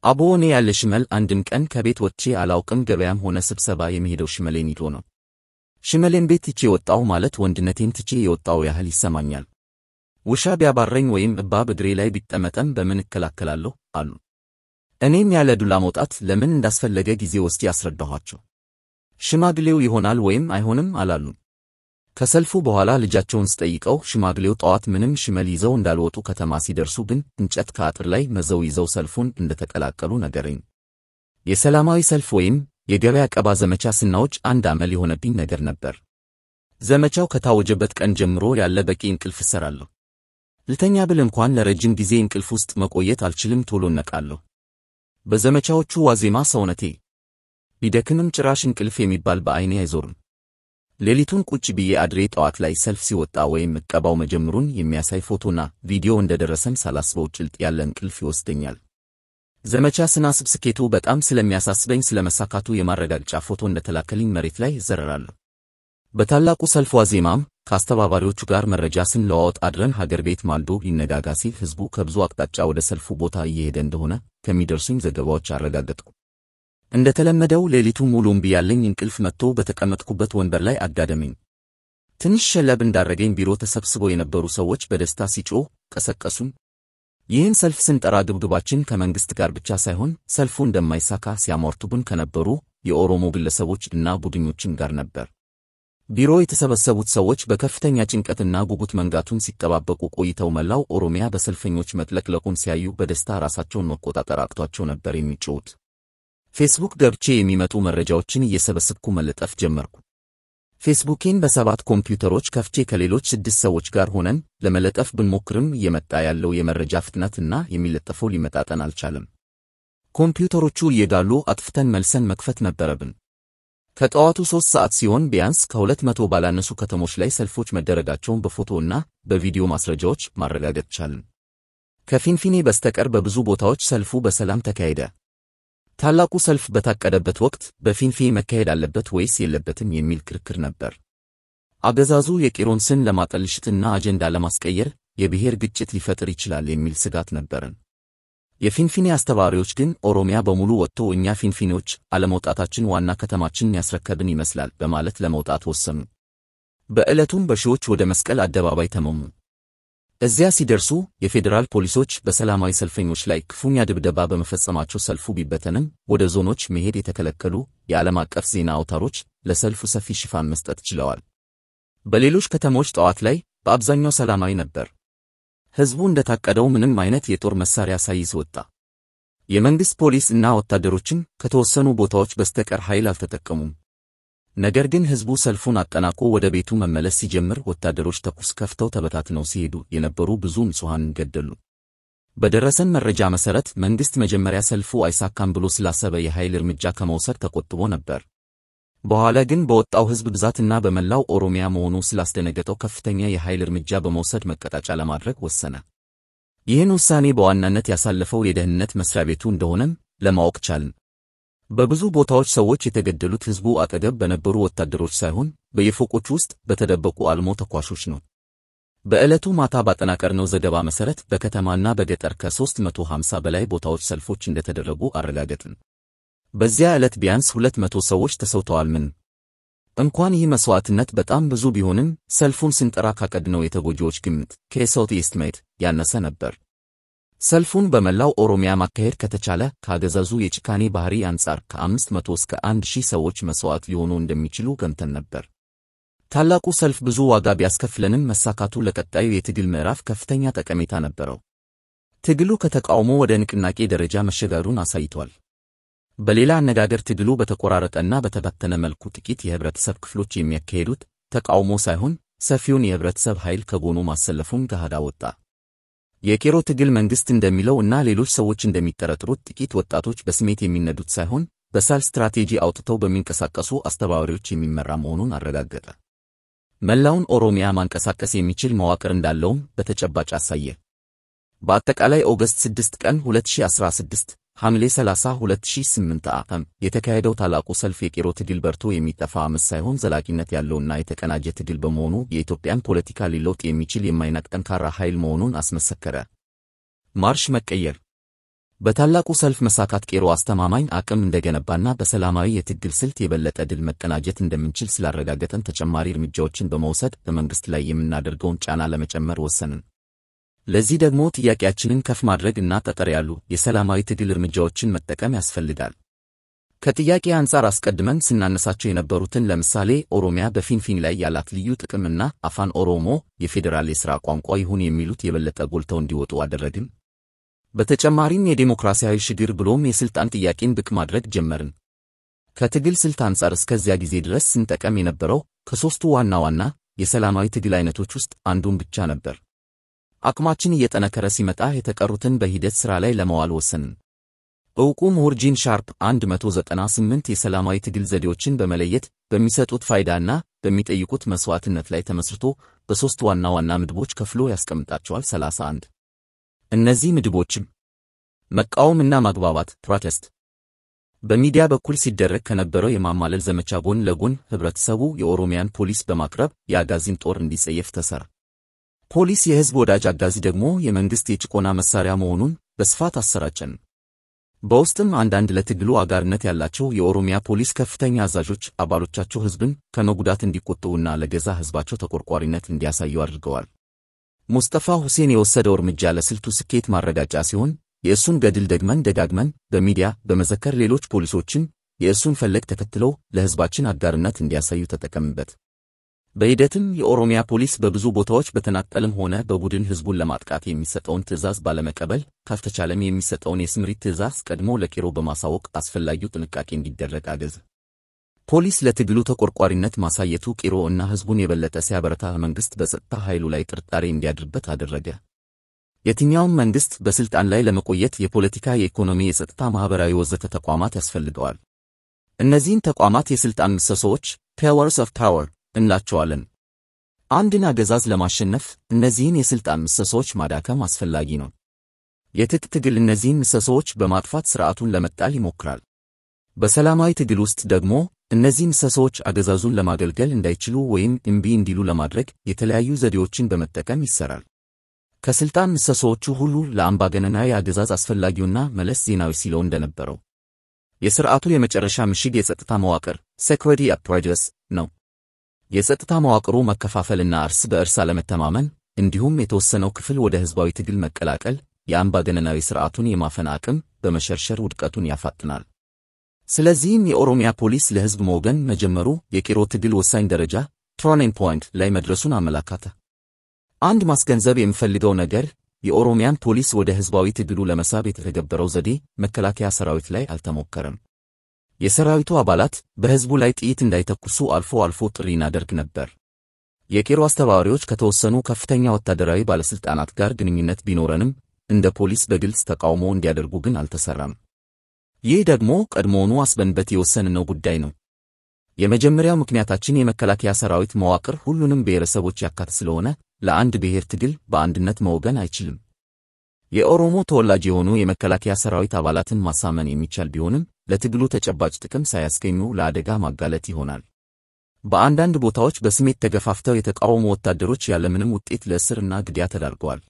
አቦ እኔ ያለ ሽመል አንድም ቀን ከቤት ወጥቼ አላውቅም። ገበያም ሆነ ስብሰባ የሚሄደው ሽመሌን ይዞ ነው። ሽመሌን ቤት ትቼ ወጣሁ ማለት ወንድነቴን ትቼ የወጣው ያህል ይሰማኛል። ውሻ ቢያባረኝ ወይም እባብ እግሬ ላይ ቢጠመጠም በምን እከላከላለሁ አሉ። እኔም ያለ ዱላ መውጣት ለምን እንዳስፈለገ ጊዜ ወስጄ አስረዳኋቸው። ሽማግሌው ይሆናል ወይም አይሆንም አላሉም። ከሰልፉ በኋላ ልጃቸውን ስጠይቀው ሽማግሌው ጠዋት ምንም ሽመል ይዘው እንዳልወጡ ከተማ ሲደርሱ ግን እንጨት ከአጥር ላይ መዘው ይዘው ሰልፉን እንደተቀላቀሉ ነገረኝ። የሰላማዊ ሰልፍ ወይም የገበያ ቀባ ዘመቻ ስናውጅ አንድ አመል የሆነብኝ ነገር ነበር። ዘመቻው ከታወጀበት ቀን ጀምሮ ያለ በቂ እንቅልፍ እሰራለሁ። ልተኛ ብል እንኳን ለረጅም ጊዜ እንቅልፍ ውስጥ መቆየት አልችልም፣ ቶሎ እነቃለሁ። በዘመቻዎቹ ዋዜማ ሰውነቴ ቢደክምም ጭራሽ እንቅልፍ የሚባል በዓይኔ አይዞርም። ሌሊቱን ቁጭ ብዬ አድሬ ጠዋት ላይ ሰልፍ ሲወጣ ወይም እቀባው መጀመሩን የሚያሳይ ፎቶና ቪዲዮ እንደደረሰም ሳላስበው ጭልጥ ያለ እንቅልፍ ይወስደኛል። ዘመቻ ስናስብ ስኬቱ በጣም ስለሚያሳስበኝ ስለመሳካቱ የማረጋገጫ ፎቶ እንደተላከልኝ መሬት ላይ እዘረራለሁ። በታላቁ ሰልፍ ዋዜማም ከአስተባባሪዎቹ ጋር መረጃ ስንለዋወጥ አድረን ሀገር ቤት ማልዶ ሊነጋጋ ሲል ህዝቡ ከብዙ አቅጣጫ ወደ ሰልፉ ቦታ እየሄደ እንደሆነ ከሚደርሱኝ ዘገባዎች አረጋገጥኩ። እንደተለመደው ሌሊቱ ሙሉ እምቢ ያለኝ እንቅልፍ መጥቶ በተቀመጥኩበት ወንበር ላይ አጋደመኝ። ትንሽ ሸለብ እንዳረገኝ ቢሮ ተሰብስበው የነበሩ ሰዎች በደስታ ሲጮሁ ቀሰቀሱን። ይህን ሰልፍ ስንጠራ ግብግባችን ከመንግስት ጋር ብቻ ሳይሆን ሰልፉ እንደማይሳካ ሲያሟርቱብን ከነበሩ የኦሮሞ ግለሰቦች እና ቡድኖችም ጋር ነበር። ቢሮ የተሰበሰቡት ሰዎች በከፍተኛ ጭንቀትና ጉጉት መንጋቱን ሲጠባበቁ ቆይተው መላው ኦሮሚያ በሰልፈኞች መጥለቅለቁን ሲያዩ በደስታ ራሳቸውን መቆጣጠር አቅቷቸው ነበር የሚጮሁት። ፌስቡክ ገብቼ የሚመጡ መረጃዎችን እየሰበሰብኩ መለጠፍ ጀመርኩ። ፌስቡኬን በ7 ኮምፒውተሮች ከፍቼ ከሌሎች 6 ሰዎች ጋር ሆነን ለመለጠፍ ብንሞክርም እየመጣ ያለው የመረጃ ፍጥነትና የሚለጠፈው ሊመጣጠን አልቻለም። ኮምፒውተሮቹ እየጋሉ አጥፍተን መልሰን መክፈት ነበረብን። ከጠዋቱ 3 ሰዓት ሲሆን ቢያንስ ከ200 ባላነሱ ከተሞች ላይ ሰልፎች መደረጋቸውን በፎቶና በቪዲዮ ማስረጃዎች ማረጋገጥ ቻልን። ከፊንፊኔ በስተቀር በብዙ ቦታዎች ሰልፉ በሰላም ተካሄደ። ታላቁ ሰልፍ በታቀደበት ወቅት በፊንፊኔ መካሄድ አለበት ወይስ የለበትም የሚል ክርክር ነበር። አገዛዙ የቄሮን ስም ለማጠልሸትና አጀንዳ ለማስቀየር የብሔር ግጭት ሊፈጥር ይችላል የሚል ስጋት ነበረን። የፊንፊኔ አስተባባሪዎች ግን ኦሮሚያ በሙሉ ወጥቶ እኛ ፊንፊኔዎች አለመውጣታችን ዋና ከተማችንን ያስረከብን ይመስላል በማለት ለመውጣት ወሰኑ። በዕለቱም በሺዎች ወደ መስቀል አደባባይ ተመሙ። እዚያ ሲደርሱ የፌዴራል ፖሊሶች በሰላማዊ ሰልፈኞች ላይ ክፉኛ ድብደባ በመፈጸማቸው ሰልፉ ቢበተንም ወደ ዞኖች መሄድ የተከለከሉ የዓለም አቀፍ ዜና አውታሮች ለሰልፉ ሰፊ ሽፋን መስጠት ችለዋል። በሌሎች ከተሞች ጠዋት ላይ በአብዛኛው ሰላማዊ ነበር። ሕዝቡ እንደታቀደው ምንም አይነት የጦር መሳሪያ ሳይዝ ወጣ። የመንግስት ፖሊስ እና ወታደሮችም ከተወሰኑ ቦታዎች በስተቀር ኃይል አልተጠቀሙም። ነገር ግን ሕዝቡ ሰልፉን አጠናቆ ወደ ቤቱ መመለስ ሲጀምር ወታደሮች ተኩስ ከፍተው ተበታትነው ሲሄዱ የነበሩ ብዙ ንጹሐንን ገደሉ። በደረሰን መረጃ መሰረት መንግስት መጀመሪያ ሰልፉ አይሳካም ብሎ ስላሰበ የኃይል እርምጃ ከመውሰድ ተቆጥቦ ነበር። በኋላ ግን በወጣው ሕዝብ ብዛትና በመላው ኦሮሚያ መሆኑ ስላስደነገጠው ከፍተኛ የኃይል እርምጃ በመውሰድ መቀጣጫ ለማድረግ ወሰነ። ይህን ውሳኔ በዋናነት ያሳለፈው የደህንነት መስሪያ ቤቱ እንደሆነም ለማወቅ ቻልን። በብዙ ቦታዎች ሰዎች የተገደሉት ሕዝቡ አጠገብ በነበሩ ወታደሮች ሳይሆን በየፎቆቹ ውስጥ በተደበቁ አልሞ ተኳሾች ነው። በዕለቱ ማታ ባጠናቀርነው ዘገባ መሰረት በከተማና በገጠር ከ350 በላይ ቦታዎች ሰልፎች እንደተደረጉ አረጋገጥን። በዚያ ዕለት ቢያንስ 200 ሰዎች ተሰውተዋል። ምን እንኳን ይህ መስዋዕትነት በጣም ብዙ ቢሆንም ሰልፉን ስንጠራ ካቀድነው የተጎጂዎች ግምት ከ estimate ያነሰ ነበር። ሰልፉን በመላው ኦሮሚያ ማካሄድ ከተቻለ ከአገዛዙ የጭካኔ ባህሪ አንጻር ከ500 እስከ 1000 ሰዎች መስዋዕት ሊሆኑ እንደሚችሉ ገምተን ነበር። ታላቁ ሰልፍ ብዙ ዋጋ ቢያስከፍለንም መሳካቱ ለቀጣዩ የትግል ምዕራፍ ከፍተኛ ጠቀሜታ ነበረው። ትግሉ ከተቃውሞ ወደ ንቅናቄ ደረጃ መሸጋገሩን አሳይቷል። በሌላ አነጋገር ትግሉ በተቆራረጠና በተበተነ መልኩ ጥቂት የህብረተሰብ ክፍሎች የሚያካሂዱት ተቃውሞ ሳይሆን ሰፊውን የህብረተሰብ ኃይል ከጎኑ ማሰለፉን ገሃድ አወጣ። የቄሮ ትግል መንግስት እንደሚለው እና ሌሎች ሰዎች እንደሚጠረጥሩት ጥቂት ወጣቶች በስሜት የሚነዱት ሳይሆን በሳል ስትራቴጂ አውጥተው በሚንቀሳቀሱ አስተባባሪዎች የሚመራ መሆኑን አረጋገጠ። መላውን ኦሮሚያ ማንቀሳቀስ የሚችል መዋቅር እንዳለውም በተጨባጭ አሳየ። በአጠቃላይ August 6 ቀን 2016 ሐምሌ 30 2008 ዓ.ም የተካሄደው ታላቁ ሰልፍ የቄሮ ትግል በርቶ የሚጠፋ አመፅ ሳይሆን ዘላቂነት ያለውና የተቀናጀ ትግል በመሆኑ የኢትዮጵያን ፖለቲካ ሊለውጥ የሚችል የማይናቅ ጠንካራ ኃይል መሆኑን አስመሰከረ። ማርሽ መቀየር። በታላቁ ሰልፍ መሳካት ቄሮ አስተማማኝ አቅም እንደገነባና በሰላማዊ የትግል ስልት የበለጠ ድል መቀናጀት እንደምንችል ስላረጋገጠን ተጨማሪ እርምጃዎችን በመውሰድ በመንግስት ላይ የምናደርገውን ጫና ለመጨመር ወሰንን። ለዚህ ደግሞ ጥያቄያችንን ከፍ ማድረግ እና ጠጠር ያሉ የሰላማዊ ትግል እርምጃዎችን መጠቀም ያስፈልጋል። ከጥያቄ አንጻር አስቀድመን ስናነሳቸው የነበሩትን ለምሳሌ ኦሮሚያ በፊንፊኔ ላይ ያላት ልዩ ጥቅምና አፋን ኦሮሞ የፌዴራል የሥራ ቋንቋ ይሁን የሚሉት የበለጠ ጎልተው እንዲወጡ አደረግን። በተጨማሪም የዴሞክራሲያዊ ሽግግር ብሎም የስልጣን ጥያቄን ብቅ ማድረግ ጀመርን። ከትግል ስልት አንጻር እስከዚያ ጊዜ ድረስ ስንጠቀም የነበረው ከሦስቱ ዋና ዋና የሰላማዊ ትግል አይነቶች ውስጥ አንዱን ብቻ ነበር። አቅማችን እየጠነከረ ሲመጣ የተቀሩትን በሂደት ሥራ ላይ ለማዋል ወሰንን። ዕውቁ ምሁር ጂን ሻርፕ 198 የሰላማዊ ትግል ዘዴዎችን በመለየት በሚሰጡት ፋይዳና በሚጠይቁት መስዋዕትነት ላይ ተመስርቶ በሦስት ዋና ዋና ምድቦች ከፍሎ ያስቀምጣቸዋል። 31 እነዚህ ምድቦችም መቃወምና ማግባባት protest፣ በሚዲያ በኩል ሲደረግ ከነበረው የማማለል ዘመቻ ጎን ለጎን ህብረተሰቡ የኦሮሚያን ፖሊስ በማቅረብ የአጋዚን ጦር እንዲጸየፍ ተሰራ። ፖሊስ የህዝብ ወዳጅ፣ አጋዚ ደግሞ የመንግስት የጭቆና መሳሪያ መሆኑን በስፋት አሰራጨን። በውስጥም አንዳንድ ለትግሉ አጋርነት ያላቸው የኦሮሚያ ፖሊስ ከፍተኛ አዛዦች አባሎቻቸው ሕዝብን ከመጉዳት እንዲቆጠቡና ለገዛ ሕዝባቸው ተቆርቋሪነት እንዲያሳዩ አድርገዋል። ሙስጠፋ ሁሴን የወሰደው እርምጃ ለስልቱ ስኬት ማረጋጫ ሲሆን የእሱን ገድል ደግመን ደጋግመን በሚዲያ በመዘከር ሌሎች ፖሊሶችን የእሱን ፈለግ ተከትለው ለሕዝባችን አጋርነት እንዲያሳዩ ተጠቀምበት። በሂደትም የኦሮሚያ ፖሊስ በብዙ ቦታዎች በተናጠልም ሆነ በቡድን ሕዝቡን ለማጥቃት የሚሰጠውን ትዕዛዝ ባለመቀበል ካልተቻለም የሚሰጠውን የስምሪት ትዕዛዝ ቀድሞ ለቄሮ በማሳወቅ አስፈላጊው ጥንቃቄ እንዲደረግ አገዘ። ፖሊስ ለትግሉ ተቆርቋሪነት ማሳየቱ ቄሮ እና ሕዝቡን የበለጠ ሲያበረታ መንግሥት በጸጥታ ኃይሉ ላይ ጥርጣሬ እንዲያድርበት አደረገ። የትኛውም መንግሥት በስልጣን ላይ ለመቆየት የፖለቲካ፣ የኢኮኖሚ፣ የጸጥታ፣ ማኅበራዊ ወዘተ ተቋማት ያስፈልገዋል። እነዚህን ተቋማት የስልጣን ምሰሶዎች pillars of power እንላቸዋለን። አንድን አገዛዝ ለማሸነፍ እነዚህን የስልጣን ምሰሶዎች ማዳከም አስፈላጊ ነው። የትጥቅ ትግል እነዚህን ምሰሶዎች በማጥፋት ሥርዓቱን ለመጣል ይሞክራል። በሰላማዊ ትግል ውስጥ ደግሞ እነዚህ ምሰሶዎች አገዛዙን ለማገልገል እንዳይችሉ ወይም እምቢ እንዲሉ ለማድረግ የተለያዩ ዘዴዎችን በመጠቀም ይሠራል። ከስልጣን ምሰሶዎቹ ሁሉ ለአምባገነናዊ አገዛዝ አስፈላጊውና መለስ ዜናዊ ሲለው እንደነበረው የሥርዓቱ የመጨረሻ ምሽግ የጸጥታ መዋቅር security apparatus ነው። የጸጥታ መዋቅሩ መከፋፈልና እርስ በእርስ አለመተማመን እንዲሁም የተወሰነው ክፍል ወደ ሕዝባዊ ትግል መቀላቀል የአምባገነናዊ ሥርዓቱን የማፈን አቅም በመሸርሸር ውድቀቱን ያፋጥናል። ስለዚህም የኦሮሚያ ፖሊስ ለሕዝብ መወገን መጀመሩ የቄሮ ትግል ወሳኝ ደረጃ turning point ላይ መድረሱን አመላከተ። አንድ ማስገንዘብ የምፈልገው ነገር የኦሮሚያን ፖሊስ ወደ ሕዝባዊ ትግሉ ለመሳብ የተተገበረው ዘዴ መከላከያ ሰራዊት ላይ አልተሞከረም። የሰራዊቱ አባላት በሕዝቡ ላይ ጥይት እንዳይተኩሱ አልፎ አልፎ ጥሪ እናደርግ ነበር። የቄሮ አስተባባሪዎች ከተወሰኑ ከፍተኛ ወታደራዊ ባለሥልጣናት ጋር ግንኙነት ቢኖረንም እንደ ፖሊስ በግልጽ ተቃውሞ እንዲያደርጉ ግን አልተሰራም። ይህ ደግሞ ቀድሞውኑ አስበንበት የወሰንነው ጉዳይ ነው። የመጀመሪያው ምክንያታችን የመከላከያ ሰራዊት መዋቅር ሁሉንም ብሔረሰቦች ያካተተ ስለሆነ ለአንድ ብሔር ትግል በአንድነት መወገን አይችልም። የኦሮሞ ተወላጅ የሆኑ የመከላከያ ሰራዊት አባላትን ማሳመን የሚቻል ቢሆንም ለትግሉ ተጨባጭ ጥቅም ሳያስገኙ ለአደጋ ማጋለጥ ይሆናል። በአንዳንድ ቦታዎች በስሜት ተገፋፍተው የተቃወሙ ወታደሮች ያለምንም ውጤት ለእስርና ግድያ ተዳርገዋል።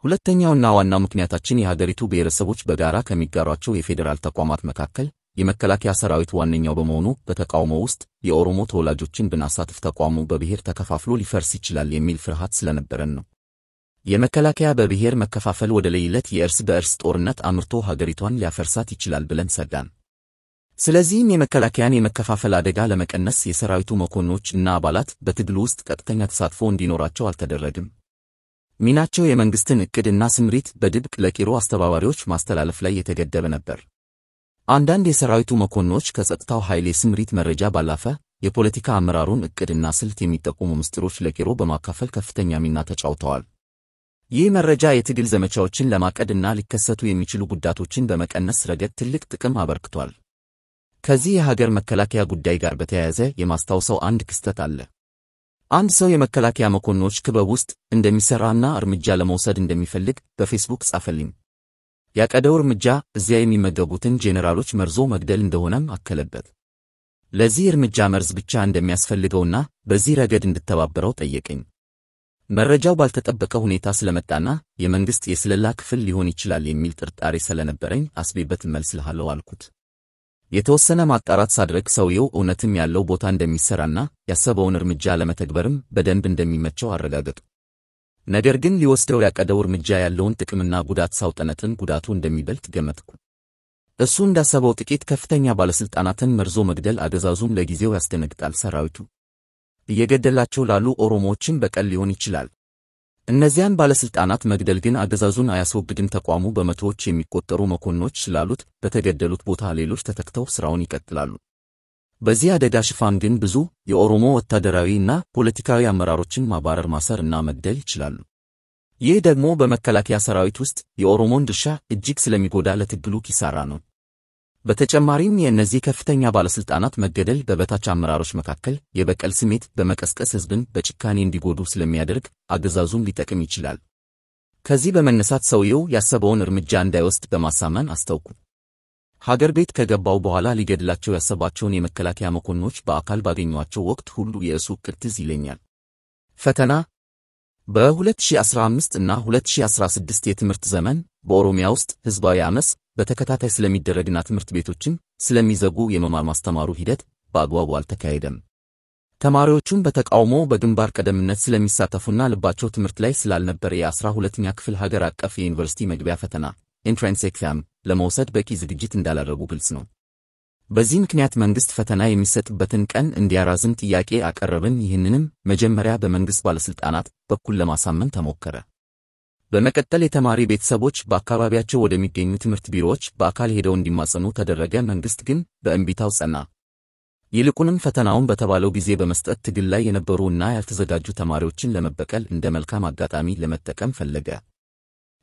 ሁለተኛውና ዋናው ምክንያታችን የሀገሪቱ ብሔረሰቦች በጋራ ከሚጋሯቸው የፌዴራል ተቋማት መካከል የመከላከያ ሰራዊት ዋነኛው በመሆኑ በተቃውሞ ውስጥ የኦሮሞ ተወላጆችን ብናሳትፍ ተቋሙ በብሔር ተከፋፍሎ ሊፈርስ ይችላል የሚል ፍርሃት ስለነበረን ነው። የመከላከያ በብሔር መከፋፈል ወደ ለይለት የእርስ በእርስ ጦርነት አምርቶ ሀገሪቷን ሊያፈርሳት ይችላል ብለን ሰጋን። ስለዚህም የመከላከያን የመከፋፈል አደጋ ለመቀነስ የሰራዊቱ መኮንኖች እና አባላት በትግሉ ውስጥ ቀጥተኛ ተሳትፎ እንዲኖራቸው አልተደረገም። ሚናቸው የመንግስትን ዕቅድ እና ስምሪት በድብቅ ለቄሮ አስተባባሪዎች ማስተላለፍ ላይ የተገደበ ነበር። አንዳንድ የሰራዊቱ መኮንኖች ከጸጥታው ኃይል የስምሪት መረጃ ባለፈ የፖለቲካ አመራሩን ዕቅድና ስልት የሚጠቁሙ ምስጢሮች ለቄሮ በማካፈል ከፍተኛ ሚና ተጫውተዋል። ይህ መረጃ የትግል ዘመቻዎችን ለማቀድና ሊከሰቱ የሚችሉ ጉዳቶችን በመቀነስ ረገድ ትልቅ ጥቅም አበርክቷል። ከዚህ የሀገር መከላከያ ጉዳይ ጋር በተያያዘ የማስታውሰው አንድ ክስተት አለ። አንድ ሰው የመከላከያ መኮንኖች ክበብ ውስጥ እንደሚሠራና እርምጃ ለመውሰድ እንደሚፈልግ በፌስቡክ ጻፈልኝ። ያቀደው እርምጃ እዚያ የሚመገቡትን ጄኔራሎች መርዞ መግደል እንደሆነም አከለበት። ለዚህ እርምጃ መርዝ ብቻ እንደሚያስፈልገውና በዚህ ረገድ እንድተባበረው ጠየቀኝ። መረጃው ባልተጠበቀ ሁኔታ ስለመጣና የመንግስት የስለላ ክፍል ሊሆን ይችላል የሚል ጥርጣሬ ስለነበረኝ አስቤበት እመልስልሃለሁ አልኩት። የተወሰነ ማጣራት ሳድረግ ሰውየው እውነትም ያለው ቦታ እንደሚሠራና ያሰበውን እርምጃ ለመተግበርም በደንብ እንደሚመቸው አረጋገጡ። ነገር ግን ሊወስደው ያቀደው እርምጃ ያለውን ጥቅምና ጉዳት ሳውጠነጥን ጉዳቱ እንደሚበልጥ ገመትኩ። እሱ እንዳሰበው ጥቂት ከፍተኛ ባለሥልጣናትን መርዞ መግደል አገዛዙን ለጊዜው ያስደነግጣል። ሰራዊቱ እየገደላቸው ላሉ ኦሮሞዎችን በቀል ሊሆን ይችላል። እነዚያን ባለሥልጣናት መግደል ግን አገዛዙን አያስወግድም። ተቋሙ በመቶዎች የሚቆጠሩ መኮንኖች ስላሉት በተገደሉት ቦታ ሌሎች ተተክተው ሥራውን ይቀጥላሉ። በዚህ አደጋ ሽፋን ግን ብዙ የኦሮሞ ወታደራዊ እና ፖለቲካዊ አመራሮችን ማባረር፣ ማሰር እና መግደል ይችላሉ። ይህ ደግሞ በመከላከያ ሰራዊት ውስጥ የኦሮሞን ድርሻ እጅግ ስለሚጎዳ ለትግሉ ኪሳራ ነው። በተጨማሪም የእነዚህ ከፍተኛ ባለሥልጣናት መገደል በበታች አመራሮች መካከል የበቀል ስሜት በመቀስቀስ ሕዝብን በጭካኔ እንዲጎዱ ስለሚያደርግ አገዛዙን ሊጠቅም ይችላል። ከዚህ በመነሳት ሰውየው ያሰበውን እርምጃ እንዳይወስድ በማሳመን አስተውኩ። ሀገር ቤት ከገባው በኋላ ሊገድላቸው ያሰባቸውን የመከላከያ መኮንኖች በአካል ባገኟቸው ወቅት ሁሉ የእሱ ዕቅድ ትዝ ይለኛል። ፈተና። በ2015 እና 2016 የትምህርት ዘመን በኦሮሚያ ውስጥ ሕዝባዊ አመፅ በተከታታይ ስለሚደረግና ትምህርት ቤቶችን ስለሚዘጉ የመማር ማስተማሩ ሂደት በአግባቡ አልተካሄደም። ተማሪዎቹም በተቃውሞ በግንባር ቀደምነት ስለሚሳተፉና ልባቸው ትምህርት ላይ ስላልነበር የ12ኛ ክፍል ሀገር አቀፍ የዩኒቨርሲቲ መግቢያ ፈተና entrance exam ለመውሰድ በቂ ዝግጅት እንዳላደረጉ ግልጽ ነው። በዚህ ምክንያት መንግስት ፈተና የሚሰጥበትን ቀን እንዲያራዝም ጥያቄ አቀረብን። ይህንንም መጀመሪያ በመንግስት ባለስልጣናት በኩል ለማሳመን ተሞከረ። በመቀጠል የተማሪ ቤተሰቦች በአካባቢያቸው ወደሚገኙ ትምህርት ቢሮዎች በአካል ሄደው እንዲማጸኑ ተደረገ። መንግስት ግን በእንቢታው ጸና። ይልቁንም ፈተናውን በተባለው ጊዜ በመስጠት ትግል ላይ የነበሩ እና ያልተዘጋጁ ተማሪዎችን ለመበቀል እንደ መልካም አጋጣሚ ለመጠቀም ፈለገ።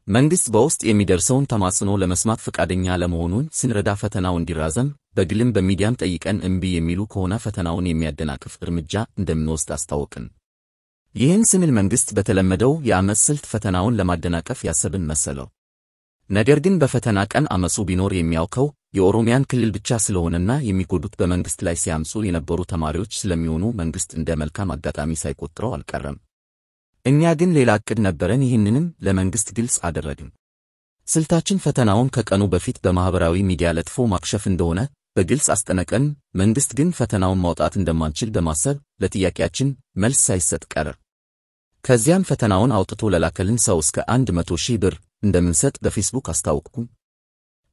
መንግስት በውስጥ የሚደርሰውን ተማጽኖ ለመስማት ፈቃደኛ አለመሆኑን ስንረዳ ፈተናው እንዲራዘም በግልም በሚዲያም ጠይቀን እምቢ የሚሉ ከሆነ ፈተናውን የሚያደናቅፍ እርምጃ እንደምንወስድ አስታወቅን። ይህን ስንል መንግስት በተለመደው የአመፅ ስልት ፈተናውን ለማደናቀፍ ያሰብን መሰለው። ነገር ግን በፈተና ቀን አመፁ ቢኖር የሚያውከው የኦሮሚያን ክልል ብቻ ስለሆነና የሚጎዱት በመንግስት ላይ ሲያምፁ የነበሩ ተማሪዎች ስለሚሆኑ መንግስት እንደ መልካም አጋጣሚ ሳይቆጥረው አልቀረም። እኛ ግን ሌላ ዕቅድ ነበረን። ይህንንም ለመንግስት ግልጽ አደረግን። ስልታችን ፈተናውን ከቀኑ በፊት በማህበራዊ ሚዲያ ለጥፎ ማክሸፍ እንደሆነ በግልጽ አስጠነቀን። መንግስት ግን ፈተናውን ማውጣት እንደማንችል በማሰብ ለጥያቄያችን መልስ ሳይሰጥ ቀረ። ከዚያም ፈተናውን አውጥቶ ለላከልን ሰው እስከ 100,000 ብር እንደምንሰጥ በፌስቡክ አስታወቅኩ።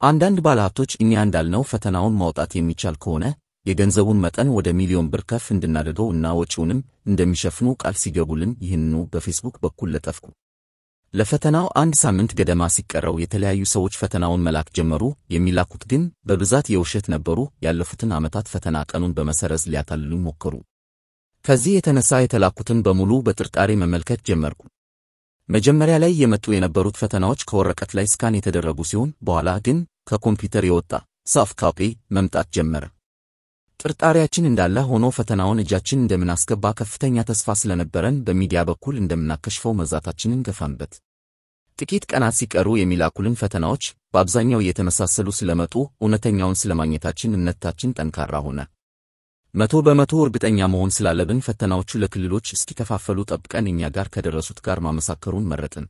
አንዳንድ ባለሀብቶች እኛ እንዳልነው ፈተናውን ማውጣት የሚቻል ከሆነ የገንዘቡን መጠን ወደ 1,000,000 ብር ከፍ እንድናደርገው እና ወጪውንም እንደሚሸፍኑ ቃል ሲገቡልን ይህንኑ በፌስቡክ በኩል ለጠፍኩ። ለፈተናው አንድ ሳምንት ገደማ ሲቀረው የተለያዩ ሰዎች ፈተናውን መላክ ጀመሩ። የሚላኩት ግን በብዛት የውሸት ነበሩ። ያለፉትን ዓመታት ፈተና ቀኑን በመሰረዝ ሊያታልሉ ሞከሩ። ከዚህ የተነሳ የተላኩትን በሙሉ በጥርጣሬ መመልከት ጀመርኩ። መጀመሪያ ላይ የመጡ የነበሩት ፈተናዎች ከወረቀት ላይ scan የተደረጉ ሲሆን በኋላ ግን ከኮምፒውተር የወጣ soft copy መምጣት ጀመረ። ጥርጣሬያችን እንዳለ ሆኖ ፈተናውን እጃችን እንደምናስገባ ከፍተኛ ተስፋ ስለነበረን በሚዲያ በኩል እንደምናከሽፈው መዛታችንን ገፋንበት። ጥቂት ቀናት ሲቀሩ የሚላኩልን ፈተናዎች በአብዛኛው እየተመሳሰሉ ስለመጡ እውነተኛውን ስለማግኘታችን እምነታችን ጠንካራ ሆነ። 100% እርግጠኛ መሆን ስላለብን ፈተናዎቹ ለክልሎች እስኪከፋፈሉ ጠብቀን እኛ ጋር ከደረሱት ጋር ማመሳከሩን መረጥን።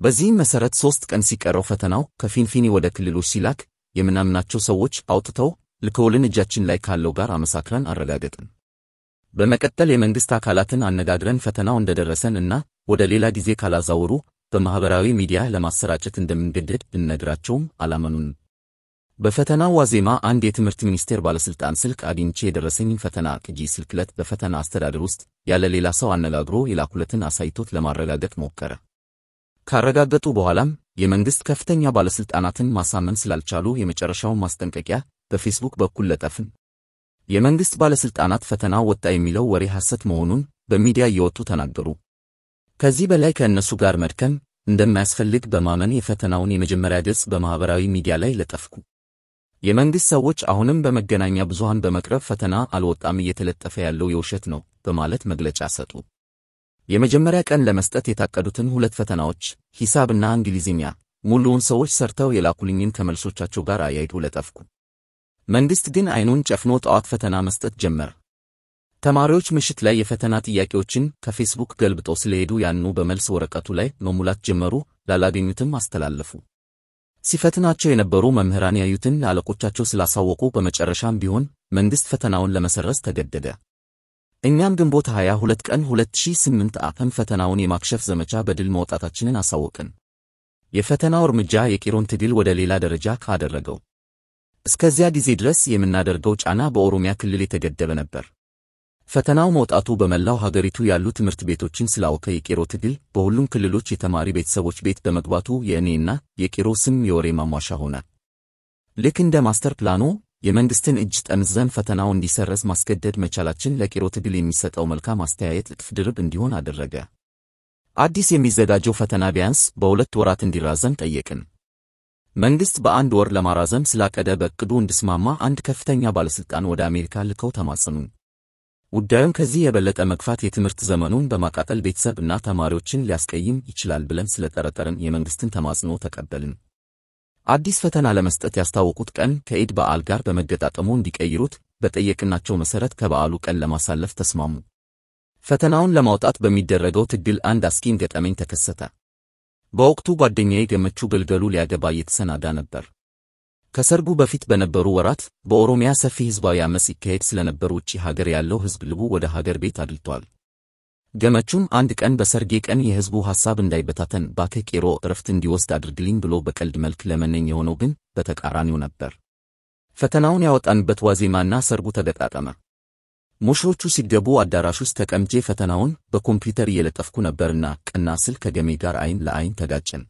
በዚህም መሰረት 3 ቀን ሲቀረው ፈተናው ከፊንፊኒ ወደ ክልሎች ሲላክ የምናምናቸው ሰዎች አውጥተው ልከውልን እጃችን ላይ ካለው ጋር አመሳክረን አረጋገጥን። በመቀጠል የመንግስት አካላትን አነጋግረን ፈተናው እንደደረሰን እና ወደ ሌላ ጊዜ ካላዛወሩ በማህበራዊ ሚዲያ ለማሰራጨት እንደምንገደድ ብንነግራቸውም አላመኑንም። በፈተናው ዋዜማ አንድ የትምህርት ሚኒስቴር ባለስልጣን ስልክ አግኝቼ የደረሰኝን ፈተና ቅጂ ስልክለት በፈተና አስተዳደር ውስጥ ያለ ሌላ ሰው አነጋግሮ የላኩለትን አሳይቶት ለማረጋገጥ ሞከረ። ካረጋገጡ በኋላም የመንግስት ከፍተኛ ባለስልጣናትን ማሳመን ስላልቻሉ የመጨረሻውን ማስጠንቀቂያ በፌስቡክ በኩል ለጠፍን። የመንግስት ባለስልጣናት ፈተናው ወጣ የሚለው ወሬ ሐሰት መሆኑን በሚዲያ እየወጡ ተናገሩ። ከዚህ በላይ ከእነሱ ጋር መድከም እንደማያስፈልግ በማመን የፈተናውን የመጀመሪያ ገጽ በማህበራዊ ሚዲያ ላይ ለጠፍኩ። የመንግስት ሰዎች አሁንም በመገናኛ ብዙሃን በመቅረብ ፈተና አልወጣም፣ እየተለጠፈ ያለው የውሸት ነው በማለት መግለጫ ሰጡ። የመጀመሪያ ቀን ለመስጠት የታቀዱትን 2 ፈተናዎች ሂሳብና እንግሊዝኛ ሙሉውን ሰዎች ሰርተው የላኩልኝን ከመልሶቻቸው ጋር አያይዞ ለጠፍኩ። መንግስት ግን አይኑን ጨፍኖ ጠዋት ፈተና መስጠት ጀመረ። ተማሪዎች ምሽት ላይ የፈተና ጥያቄዎችን ከፌስቡክ ገልብጠው ስለሄዱ ያንኑ በመልስ ወረቀቱ ላይ መሙላት ጀመሩ። ላላገኙትም አስተላለፉ። ሲፈትናቸው የነበሩ መምህራን ያዩትን ለአለቆቻቸው ስላሳወቁ በመጨረሻም ቢሆን መንግስት ፈተናውን ለመሰረዝ ተገደደ። እኛም ግንቦት 22 ቀን 2008 ዓ.ም ፈተናውን የማክሸፍ ዘመቻ በድል መውጣታችንን አሳወቅን። የፈተናው እርምጃ የቄሮን ትግል ወደ ሌላ ደረጃ ካደረገው። እስከዚያ ጊዜ ድረስ የምናደርገው ጫና በኦሮሚያ ክልል የተገደበ ነበር። ፈተናው መውጣቱ በመላው ሀገሪቱ ያሉ ትምህርት ቤቶችን ስላወከ የቄሮ ትግል በሁሉም ክልሎች የተማሪ ቤተሰቦች ቤት በመግባቱ የእኔና የቄሮ ስም የወሬ ማሟሻ ሆነ። ልክ እንደ ማስተር ፕላኑ የመንግስትን እጅ ጠምዝዘን ፈተናው እንዲሰረዝ ማስገደድ መቻላችን ለቄሮ ትግል የሚሰጠው መልካም አስተያየት እጥፍ ድርብ እንዲሆን አደረገ። አዲስ የሚዘጋጀው ፈተና ቢያንስ በ2 ወራት እንዲራዘም ጠየቅን። መንግስት በ1 ወር ለማራዘም ስላቀደ በእቅዱ እንድስማማ አንድ ከፍተኛ ባለስልጣን ወደ አሜሪካ ልከው ተማጸኑን። ጉዳዩን ከዚህ የበለጠ መግፋት የትምህርት ዘመኑን በማቃጠል ቤተሰብ እና ተማሪዎችን ሊያስቀይም ይችላል ብለን ስለጠረጠርን የመንግስትን ተማጽኖ ተቀበልን። አዲስ ፈተና ለመስጠት ያስታወቁት ቀን ከኢድ በዓል ጋር በመገጣጠሙ እንዲቀይሩት በጠየቅናቸው መሰረት ከበዓሉ ቀን ለማሳለፍ ተስማሙ። ፈተናውን ለማውጣት በሚደረገው ትግል አንድ አስቂኝ ገጠመኝ ተከሰተ። በወቅቱ ጓደኛዬ ገመቹ ገልገሉ ሊያገባ እየተሰናዳ ነበር። ከሰርጉ በፊት በነበሩ ወራት በኦሮሚያ ሰፊ ህዝባዊ አመጽ ይካሄድ ስለነበር ውጪ ሀገር ያለው ህዝብ ልቡ ወደ ሀገር ቤት አድልቷል። ገመቹም አንድ ቀን በሰርጌ ቀን የህዝቡ ሐሳብ እንዳይበታተን ባክህ ቄሮ እረፍት እንዲወስድ አድርግልኝ ብሎ በቀልድ መልክ ለመነኝ። የሆነው ግን በተቃራኒው ነበር። ፈተናውን ያወጣንበት ዋዜማና ሰርጉ ተገጣጠመ። ሙሽሮቹ ሲገቡ አዳራሽ ውስጥ ተቀምጬ ፈተናውን በኮምፒውተር እየለጠፍኩ ነበርና ቀና ስል ከገሜ ጋር አይን ለአይን ተጋጨን።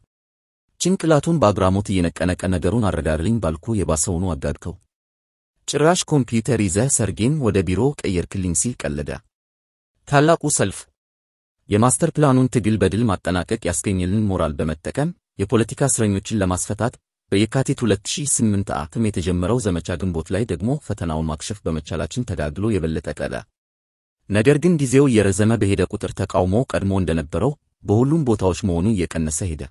ጭንቅላቱን በአግራሞት እየነቀነቀ ነገሩን አረጋግልኝ ባልኩ የባሰውኑ አጋድከው። ጭራሽ ኮምፒውተር ይዘህ ሰርጌን ወደ ቢሮ ቀየርክልኝ ሲል ቀለደ። ታላቁ ሰልፍ የማስተር ፕላኑን ትግል በድል ማጠናቀቅ ያስገኘልን ሞራል በመጠቀም የፖለቲካ እስረኞችን ለማስፈታት በየካቲት 2008 ዓ.ም የተጀመረው ዘመቻ ግንቦት ላይ ደግሞ ፈተናውን ማክሸፍ በመቻላችን ተጋግሎ የበለጠ ቀጠለ። ነገር ግን ጊዜው እየረዘመ በሄደ ቁጥር ተቃውሞ ቀድሞ እንደነበረው በሁሉም ቦታዎች መሆኑ እየቀነሰ ሄደ።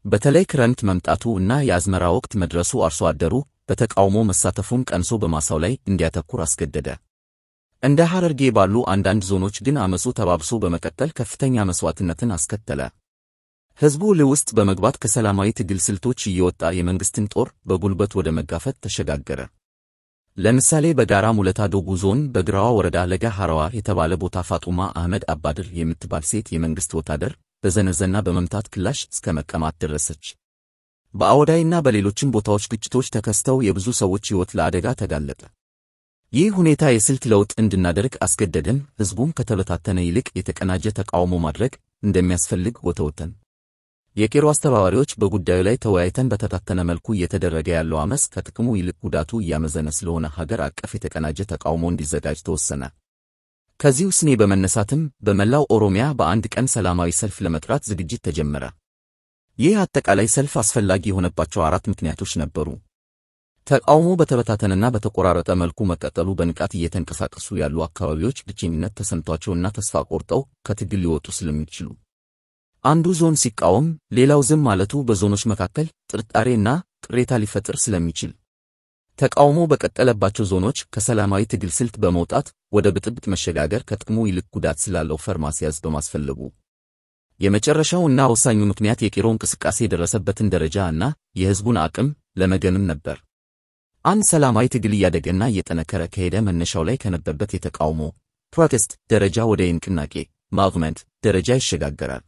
በተለይ ክረምት መምጣቱ እና የአዝመራ ወቅት መድረሱ አርሶ አደሩ በተቃውሞ መሳተፉን ቀንሶ በማሳው ላይ እንዲያተኩር አስገደደ። እንደ ሐረርጌ ባሉ አንዳንድ ዞኖች ግን አመጹ ተባብሶ በመቀጠል ከፍተኛ መስዋዕትነትን አስከተለ። ህዝቡ ለውስጥ በመግባት ከሰላማዊ ትግል ስልቶች እየወጣ የመንግስትን ጦር በጉልበት ወደ መጋፈጥ ተሸጋገረ። ለምሳሌ በጋራ ሙለታ ዶጉ ዞን በግራዋ ወረዳ ለጋ ሐረዋ የተባለ ቦታ ፋጡማ አህመድ አባድር የምትባል ሴት የመንግስት ወታደር በዘነዘና በመምታት ክላሽ እስከ መቀማት ደረሰች። በአወዳይና በሌሎችም ቦታዎች ግጭቶች ተከስተው የብዙ ሰዎች ሕይወት ለአደጋ ተጋለጠ። ይህ ሁኔታ የስልት ለውጥ እንድናደርግ አስገደደን። ህዝቡም ከተበታተነ ይልቅ የተቀናጀ ተቃውሞ ማድረግ እንደሚያስፈልግ ወተወተን። የቄሮ አስተባባሪዎች በጉዳዩ ላይ ተወያይተን በተበታተነ መልኩ እየተደረገ ያለው አመጽ ከጥቅሙ ይልቅ ጉዳቱ እያመዘነ ስለሆነ ሀገር አቀፍ የተቀናጀ ተቃውሞ እንዲዘጋጅ ተወሰነ። ከዚህ ውሳኔ በመነሳትም በመላው ኦሮሚያ በአንድ ቀን ሰላማዊ ሰልፍ ለመጥራት ዝግጅት ተጀመረ። ይህ አጠቃላይ ሰልፍ አስፈላጊ የሆነባቸው አራት ምክንያቶች ነበሩ። ተቃውሞ በተበታተነና በተቆራረጠ መልኩ መቀጠሉ በንቃት እየተንቀሳቀሱ ያሉ አካባቢዎች ብቸኝነት ተሰምቷቸውና ተስፋ ቆርጠው ከትግል ሊወጡ ስለሚችሉ፣ አንዱ ዞን ሲቃወም ሌላው ዝም ማለቱ በዞኖች መካከል ጥርጣሬና ቅሬታ ሊፈጥር ስለሚችል፣ ተቃውሞ በቀጠለባቸው ዞኖች ከሰላማዊ ትግል ስልት በመውጣት ወደ ብጥብጥ መሸጋገር ከጥቅሙ ይልቅ ጉዳት ስላለው ፈር ማስያዝ በማስፈለጉ፣ የመጨረሻው እና ወሳኙ ምክንያት የቄሮ እንቅስቃሴ የደረሰበትን ደረጃ እና የህዝቡን አቅም ለመገምገም ነበር። አንድ ሰላማዊ ትግል እያደገና እየጠነከረ ከሄደ መነሻው ላይ ከነበረበት የተቃውሞ protest ደረጃ ወደ የንቅናቄ movement ደረጃ ይሸጋገራል።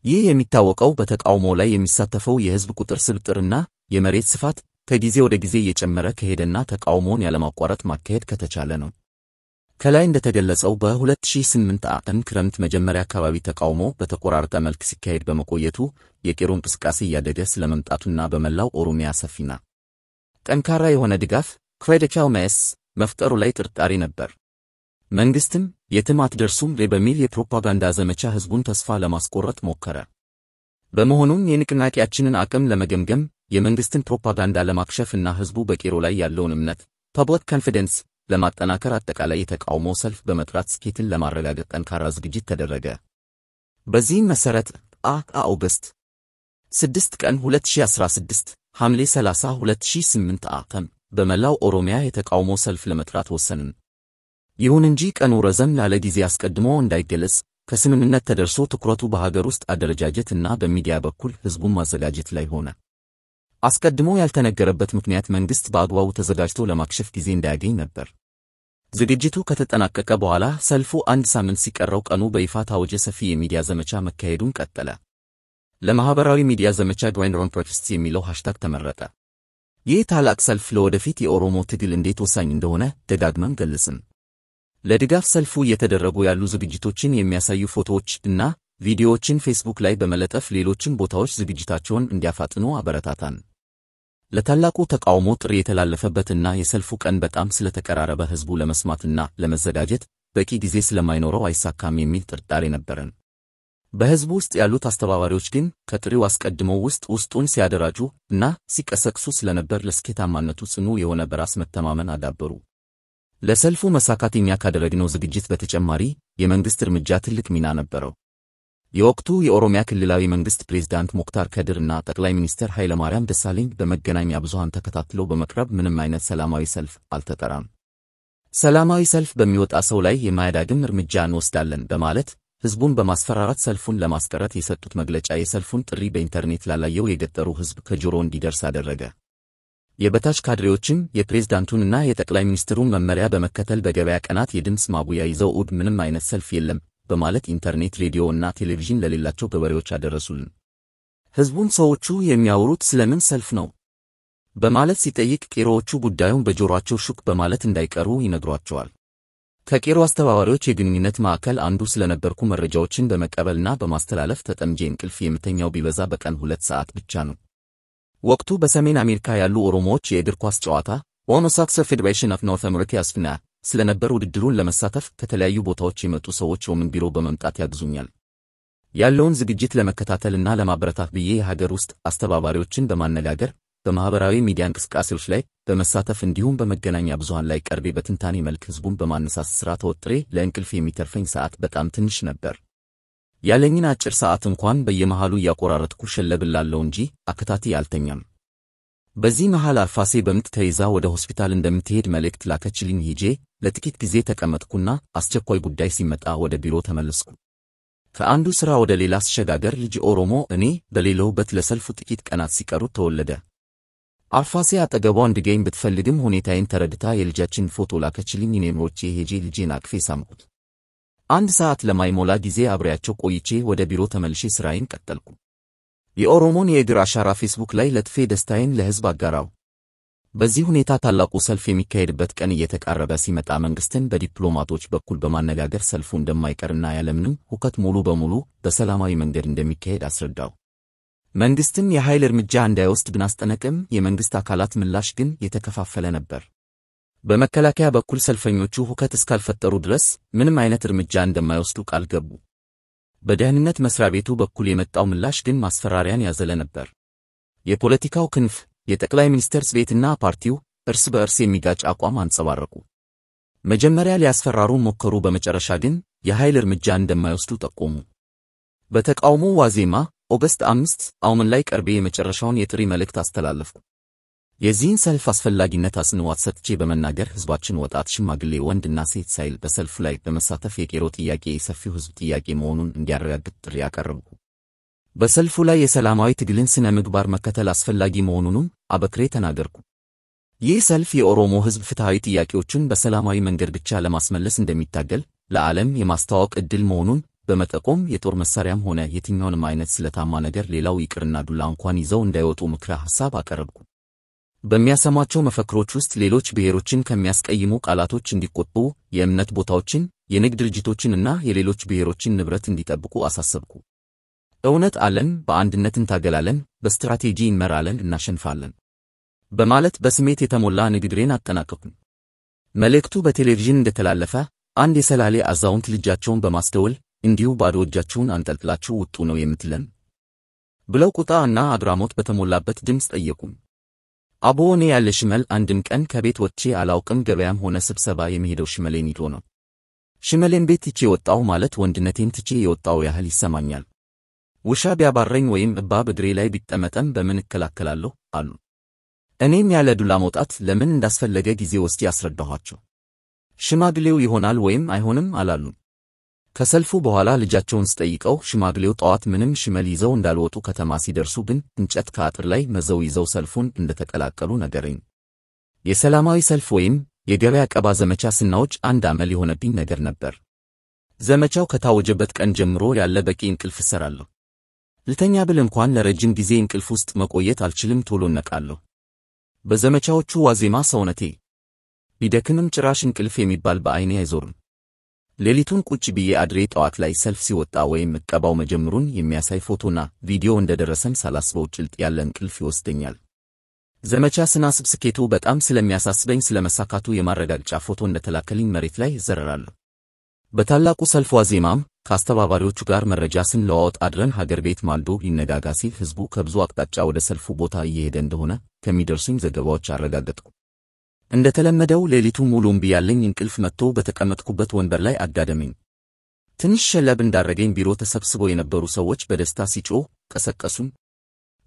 ይህ የሚታወቀው በተቃውሞ ላይ የሚሳተፈው የህዝብ ቁጥር ስብጥርና የመሬት ስፋት ከጊዜ ወደ ጊዜ እየጨመረ ከሄደና ተቃውሞውን ያለማቋረጥ ማካሄድ ከተቻለ ነው። ከላይ እንደተገለጸው በ2008 ዓ.ም ክረምት መጀመሪያ አካባቢ ተቃውሞ በተቆራረጠ መልክ ሲካሄድ በመቆየቱ የቄሮ እንቅስቃሴ እያደገ ስለመምጣቱና በመላው ኦሮሚያ ሰፊና ጠንካራ የሆነ ድጋፍ critical mass መፍጠሩ ላይ ጥርጣሬ ነበር። መንግስትም የትም አትደርሱም በሚል የፕሮፓጋንዳ ዘመቻ ህዝቡን ተስፋ ለማስቆረጥ ሞከረ። በመሆኑም የንቅናቄያችንን አቅም ለመገምገም፣ የመንግስትን ፕሮፓጋንዳ ለማክሸፍ እና ህዝቡ በቄሮ ላይ ያለውን እምነት public confidence ለማጠናከር አጠቃላይ የተቃውሞ ሰልፍ በመጥራት ስኬትን ለማረጋገጥ ጠንካራ ዝግጅት ተደረገ። በዚህም መሰረት August 6 ቀን 2016 ሐምሌ 30 2008 ዓ.ም በመላው ኦሮሚያ የተቃውሞ ሰልፍ ለመጥራት ወሰንን። ይሁን እንጂ ቀኑ ረዘም ላለ ጊዜ አስቀድሞ እንዳይገለጽ ከስምምነት ተደርሶ ትኩረቱ በሀገር ውስጥ አደረጃጀት እና በሚዲያ በኩል ህዝቡን ማዘጋጀት ላይ ሆነ። አስቀድሞ ያልተነገረበት ምክንያት መንግስት በአግባቡ ተዘጋጅቶ ለማክሸፍ ጊዜ እንዳያገኝ ነበር። ዝግጅቱ ከተጠናቀቀ በኋላ ሰልፉ አንድ ሳምንት ሲቀረው ቀኑ በይፋ ታወጀ። ሰፊ የሚዲያ ዘመቻ መካሄዱን ቀጠለ። ለማህበራዊ ሚዲያ ዘመቻ #GrandProtest የሚለው hashtag ተመረጠ። ይህ ታላቅ ሰልፍ ለወደፊት የኦሮሞ ትግል እንዴት ወሳኝ እንደሆነ ደጋግመን ገለጽን። ለድጋፍ ሰልፉ እየተደረጉ ያሉ ዝግጅቶችን የሚያሳዩ ፎቶዎች እና ቪዲዮዎችን ፌስቡክ ላይ በመለጠፍ ሌሎችም ቦታዎች ዝግጅታቸውን እንዲያፋጥኑ አበረታታን። ለታላቁ ተቃውሞ ጥሪ የተላለፈበትና የሰልፉ ቀን በጣም ስለተቀራረበ ህዝቡ ለመስማትና ለመዘጋጀት በቂ ጊዜ ስለማይኖረው አይሳካም የሚል ጥርጣሬ ነበረን። በህዝቡ ውስጥ ያሉት አስተባባሪዎች ግን ከጥሪው አስቀድመው ውስጥ ውስጡን ሲያደራጁ እና ሲቀሰቅሱ ስለነበር ለስኬታማነቱ ጽኑ የሆነ በራስ መተማመን አዳበሩ። ለሰልፉ መሳካት እኛ ካደረግነው ዝግጅት በተጨማሪ የመንግስት እርምጃ ትልቅ ሚና ነበረው። የወቅቱ የኦሮሚያ ክልላዊ መንግስት ፕሬዝዳንት ሙክታር ከድር እና ጠቅላይ ሚኒስትር ኃይለማርያም ደሳለኝ በመገናኛ ብዙሃን ተከታትለው በመቅረብ ምንም አይነት ሰላማዊ ሰልፍ አልተጠራም፣ ሰላማዊ ሰልፍ በሚወጣ ሰው ላይ የማያዳግም እርምጃ እንወስዳለን በማለት ሕዝቡን በማስፈራራት ሰልፉን ለማስቀረት የሰጡት መግለጫ የሰልፉን ጥሪ በኢንተርኔት ላላየው የገጠሩ ሕዝብ ከጆሮ እንዲደርስ አደረገ። የበታች ካድሬዎችም የፕሬዝዳንቱንና የጠቅላይ ሚኒስትሩን መመሪያ በመከተል በገበያ ቀናት የድምፅ ማጉያ ይዘው እሁድ ምንም አይነት ሰልፍ የለም በማለት ኢንተርኔት፣ ሬዲዮ እና ቴሌቪዥን ለሌላቸው ገበሬዎች አደረሱልን። ሕዝቡም ሰዎቹ የሚያወሩት ስለምን ሰልፍ ነው በማለት ሲጠይቅ ቄሮዎቹ ጉዳዩን በጆሮአቸው ሹክ በማለት እንዳይቀሩ ይነግሯቸዋል። ከቄሮ አስተባባሪዎች የግንኙነት ማዕከል አንዱ ስለነበርኩ መረጃዎችን በመቀበልና በማስተላለፍ ተጠምጄ እንቅልፍ የምተኛው ቢበዛ በቀን 2 ሰዓት ብቻ ነው። ወቅቱ በሰሜን አሜሪካ ያሉ ኦሮሞዎች የእግር ኳስ ጨዋታ Oromo Soccer Federation of North America OSFNA ስለነበር ውድድሩን ለመሳተፍ ከተለያዩ ቦታዎች የመጡ ሰዎች ኦምን ቢሮ በመምጣት ያግዙኛል። ያለውን ዝግጅት ለመከታተልና ለማበረታት ብዬ የሀገር ውስጥ አስተባባሪዎችን በማነጋገር በማህበራዊ ሚዲያ እንቅስቃሴዎች ላይ በመሳተፍ እንዲሁም በመገናኛ ብዙሃን ላይ ቀርቤ በትንታኔ መልክ ሕዝቡን በማነሳሳት ሥራ ተወጥሬ ለእንቅልፍ የሚተርፈኝ ሰዓት በጣም ትንሽ ነበር። ያለኝን አጭር ሰዓት እንኳን በየመሃሉ እያቆራረጥኩ ሸለብ እላለሁ እንጂ አከታትዬ አልተኛም። በዚህ መሃል አርፋሴ በምጥ ተይዛ ወደ ሆስፒታል እንደምትሄድ መልእክት ላከችልኝ። ሄጄ ለጥቂት ጊዜ ተቀመጥኩና አስቸኳይ ጉዳይ ሲመጣ ወደ ቢሮ ተመለስኩ። ከአንዱ ሥራ ወደ ሌላ ስሸጋገር ልጅ ኦሮሞ እኔ በሌለሁበት ለሰልፉ ጥቂት ቀናት ሲቀሩት ተወለደ። አርፋሴ አጠገቧ እንድገኝ ብትፈልግም ሁኔታዬን ተረድታ የልጃችን ፎቶ ላከችልኝ። እኔም ሮጬ ሄጄ ልጄን አቅፌ ሳምኩት። 1 ሰዓት ለማይሞላ ጊዜ አብሬያቸው ቆይቼ ወደ ቢሮ ተመልሼ ስራዬን ቀጠልኩ። የኦሮሞን የእግር አሻራ ፌስቡክ ላይ ለጥፌ ደስታዬን ለሕዝብ አጋራው። በዚህ ሁኔታ ታላቁ ሰልፍ የሚካሄድበት ቀን እየተቃረበ ሲመጣ መንግስትን በዲፕሎማቶች በኩል በማነጋገር ሰልፉ እንደማይቀርና ያለምንም ሁከት ሙሉ በሙሉ በሰላማዊ መንገድ እንደሚካሄድ አስረዳው። መንግስትም የኃይል እርምጃ እንዳይወስድ ብናስጠነቅም የመንግስት አካላት ምላሽ ግን የተከፋፈለ ነበር። በመከላከያ በኩል ሰልፈኞቹ ሁከት እስካልፈጠሩ ድረስ ምንም አይነት እርምጃ እንደማይወስዱ ቃል ገቡ። በደህንነት መስሪያ ቤቱ በኩል የመጣው ምላሽ ግን ማስፈራሪያን ያዘለ ነበር። የፖለቲካው ክንፍ፣ የጠቅላይ ሚኒስትር ቤትና ፓርቲው እርስ በእርስ የሚጋጭ አቋም አንጸባረቁ። መጀመሪያ ሊያስፈራሩ ሞከሩ፣ በመጨረሻ ግን የኃይል እርምጃ እንደማይወስዱ ጠቆሙ። በተቃውሞ ዋዜማ ኦገስት 5 አውምን ላይ ቀርቤ የመጨረሻውን የጥሪ መልእክት አስተላለፍኩ። የዚህን ሰልፍ አስፈላጊነት አጽንዖት ሰጥቼ በመናገር ሕዝባችን ወጣት፣ ሽማግሌ፣ ወንድና ሴት ሳይል በሰልፉ ላይ በመሳተፍ የቄሮ ጥያቄ የሰፊው ሕዝብ ጥያቄ መሆኑን እንዲያረጋግጥ ጥሪ አቀረብኩ። በሰልፉ ላይ የሰላማዊ ትግልን ስነ ምግባር መከተል አስፈላጊ መሆኑንም አበክሬ ተናገርኩ። ይህ ሰልፍ የኦሮሞ ሕዝብ ፍትሐዊ ጥያቄዎችን በሰላማዊ መንገድ ብቻ ለማስመለስ እንደሚታገል ለዓለም የማስተዋወቅ ዕድል መሆኑን በመጠቆም የጦር መሳሪያም ሆነ የትኛውንም አይነት ስለታማ ነገር ሌላው ይቅርና ዱላ እንኳን ይዘው እንዳይወጡ ምክረ ሐሳብ አቀረብኩ። በሚያሰሟቸው መፈክሮች ውስጥ ሌሎች ብሔሮችን ከሚያስቀይሙ ቃላቶች እንዲቆጠቡ፣ የእምነት ቦታዎችን፣ የንግድ ድርጅቶችን እና የሌሎች ብሔሮችን ንብረት እንዲጠብቁ አሳሰብኩ። እውነት አለን፣ በአንድነት እንታገላለን፣ በስትራቴጂ እንመራለን፣ እናሸንፋለን በማለት በስሜት የተሞላ ንግግሬን አጠናቀቅኩ። መልእክቱ በቴሌቪዥን እንደተላለፈ አንድ የሰላሌ አዛውንት ልጃቸውን በማስደወል እንዲሁ ባዶ እጃችሁን አንጠልጥላችሁ ውጡ ነው የምትለን ብለው ቁጣ እና አግራሞት በተሞላበት ድምፅ ጠየቁኝ። አቦ እኔ ያለ ሽመል አንድም ቀን ከቤት ወጥቼ አላውቅም። ገበያም ሆነ ስብሰባ የሚሄደው ሽመሌን ይዞ ነው። ሽመሌን ቤት ትቼ ወጣሁ ማለት ወንድነቴን ትቼ የወጣው ያህል ይሰማኛል። ውሻ ቢያባረኝ ወይም እባብ እግሬ ላይ ቢጠመጠም በምን እከላከላለሁ አሉ። እኔም ያለ ዱላ መውጣት ለምን እንዳስፈለገ ጊዜ ወስጄ አስረዳኋቸው። ሽማግሌው ይሆናል ወይም አይሆንም አላሉም። ከሰልፉ በኋላ ልጃቸውን ስጠይቀው ሽማግሌው ጠዋት ምንም ሽመል ይዘው እንዳልወጡ ከተማ ሲደርሱ ግን እንጨት ከአጥር ላይ መዘው ይዘው ሰልፉን እንደተቀላቀሉ ነገረኝ። የሰላማዊ ሰልፍ ወይም የገበያ ቀባ ዘመቻ ስናውጅ አንድ አመል የሆነብኝ ነገር ነበር። ዘመቻው ከታወጀበት ቀን ጀምሮ ያለ በቂ እንቅልፍ እሰራለሁ። ልተኛ ብል እንኳን ለረጅም ጊዜ እንቅልፍ ውስጥ መቆየት አልችልም፣ ቶሎ እነቃለሁ። በዘመቻዎቹ ዋዜማ ሰውነቴ ቢደክምም ጭራሽ እንቅልፍ የሚባል በዓይኔ አይዞርም። ሌሊቱን ቁጭ ብዬ አድሬ ጠዋት ላይ ሰልፍ ሲወጣ ወይም እቀባው መጀመሩን የሚያሳይ ፎቶና ቪዲዮ እንደደረሰም ሳላስበው ጭልጥ ያለ እንቅልፍ ይወስደኛል። ዘመቻ ስናስብ ስኬቱ በጣም ስለሚያሳስበኝ ስለመሳካቱ የማረጋገጫ ፎቶ እንደተላከልኝ መሬት ላይ እዘረራለሁ። በታላቁ ሰልፍ ዋዜማም ከአስተባባሪዎቹ ጋር መረጃ ስንለዋወጥ አድረን ሀገር ቤት ማልዶ ሊነጋጋ ሲል ሕዝቡ ከብዙ አቅጣጫ ወደ ሰልፉ ቦታ እየሄደ እንደሆነ ከሚደርሱኝ ዘገባዎች አረጋገጥኩ። እንደተለመደው ሌሊቱ ሙሉ እምቢ ያለኝ እንቅልፍ መጥቶ በተቀመጥኩበት ወንበር ላይ አጋደመኝ። ትንሽ ሸለብ እንዳረገኝ ቢሮ ተሰብስበው የነበሩ ሰዎች በደስታ ሲጮሁ ቀሰቀሱኝ።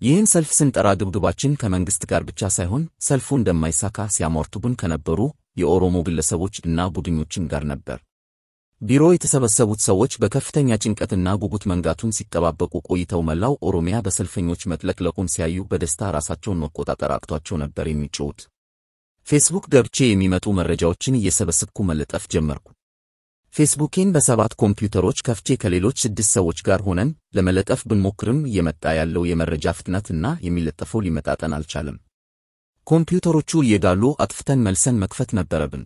ይህን ሰልፍ ስንጠራ ግብግባችን ከመንግስት ጋር ብቻ ሳይሆን ሰልፉ እንደማይሳካ ሲያሟርቱብን ከነበሩ የኦሮሞ ግለሰቦች እና ቡድኖችን ጋር ነበር። ቢሮ የተሰበሰቡት ሰዎች በከፍተኛ ጭንቀትና ጉጉት መንጋቱን ሲጠባበቁ ቆይተው መላው ኦሮሚያ በሰልፈኞች መጥለቅለቁን ሲያዩ በደስታ ራሳቸውን መቆጣጠር አቅቷቸው ነበር የሚጮሁት። ፌስቡክ ገብቼ የሚመጡ መረጃዎችን እየሰበሰብኩ መለጠፍ ጀመርኩ። ፌስቡኬን በ7 ኮምፒውተሮች ከፍቼ ከሌሎች 6 ሰዎች ጋር ሆነን ለመለጠፍ ብንሞክርም እየመጣ ያለው የመረጃ ፍጥነትና የሚለጠፈው ሊመጣጠን አልቻለም። ኮምፒውተሮቹ እየጋሉ አጥፍተን መልሰን መክፈት ነበረብን።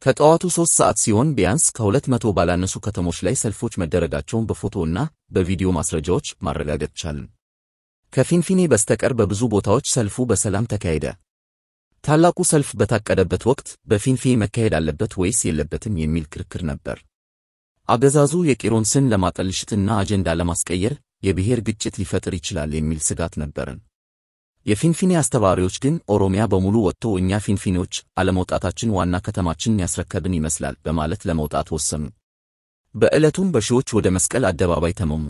ከጠዋቱ 3 ሰዓት ሲሆን ቢያንስ ከ200 ባላነሱ ከተሞች ላይ ሰልፎች መደረጋቸውን በፎቶና በቪዲዮ ማስረጃዎች ማረጋገጥ ቻልን። ከፊንፊኔ በስተቀር በብዙ ቦታዎች ሰልፉ በሰላም ተካሄደ። ታላቁ ሰልፍ በታቀደበት ወቅት በፊንፊኔ መካሄድ አለበት ወይስ የለበትም የሚል ክርክር ነበር። አገዛዙ የቄሮን ስም ለማጠልሸትና አጀንዳ ለማስቀየር የብሔር ግጭት ሊፈጥር ይችላል የሚል ስጋት ነበረን። የፊንፊኔ አስተባባሪዎች ግን ኦሮሚያ በሙሉ ወጥቶ እኛ ፊንፊኔዎች አለመውጣታችን ዋና ከተማችንን ያስረከብን ይመስላል በማለት ለመውጣት ወሰኑ። በዕለቱም በሺዎች ወደ መስቀል አደባባይ ተመሙ።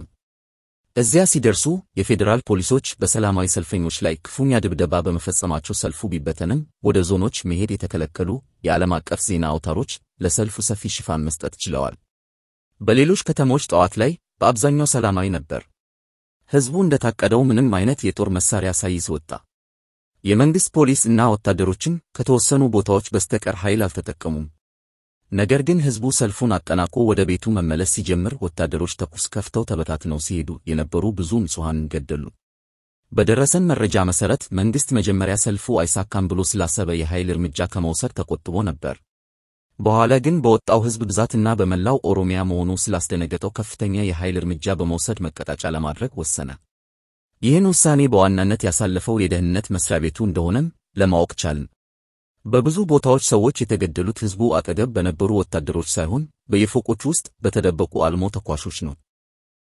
እዚያ ሲደርሱ የፌዴራል ፖሊሶች በሰላማዊ ሰልፈኞች ላይ ክፉኛ ድብደባ በመፈጸማቸው ሰልፉ ቢበተንም ወደ ዞኖች መሄድ የተከለከሉ የዓለም አቀፍ ዜና አውታሮች ለሰልፉ ሰፊ ሽፋን መስጠት ችለዋል። በሌሎች ከተሞች ጠዋት ላይ በአብዛኛው ሰላማዊ ነበር። ሕዝቡ እንደታቀደው ምንም አይነት የጦር መሳሪያ ሳይዝ ወጣ። የመንግስት ፖሊስ እና ወታደሮችም ከተወሰኑ ቦታዎች በስተቀር ኃይል አልተጠቀሙም። ነገር ግን ሕዝቡ ሰልፉን አጠናቆ ወደ ቤቱ መመለስ ሲጀምር ወታደሮች ተኩስ ከፍተው ተበታትነው ሲሄዱ የነበሩ ብዙ ንጹሐንን ገደሉ። በደረሰን መረጃ መሰረት መንግስት መጀመሪያ ሰልፉ አይሳካም ብሎ ስላሰበ የኃይል እርምጃ ከመውሰድ ተቆጥቦ ነበር። በኋላ ግን በወጣው ሕዝብ ብዛትና በመላው ኦሮሚያ መሆኑ ስላስደነገጠው ከፍተኛ የኃይል እርምጃ በመውሰድ መቀጣጫ ለማድረግ ወሰነ። ይህን ውሳኔ በዋናነት ያሳለፈው የደህንነት መስሪያ ቤቱ እንደሆነም ለማወቅ ቻልን። በብዙ ቦታዎች ሰዎች የተገደሉት ሕዝቡ አጠገብ በነበሩ ወታደሮች ሳይሆን በየፎቆቹ ውስጥ በተደበቁ አልሞ ተኳሾች ነው።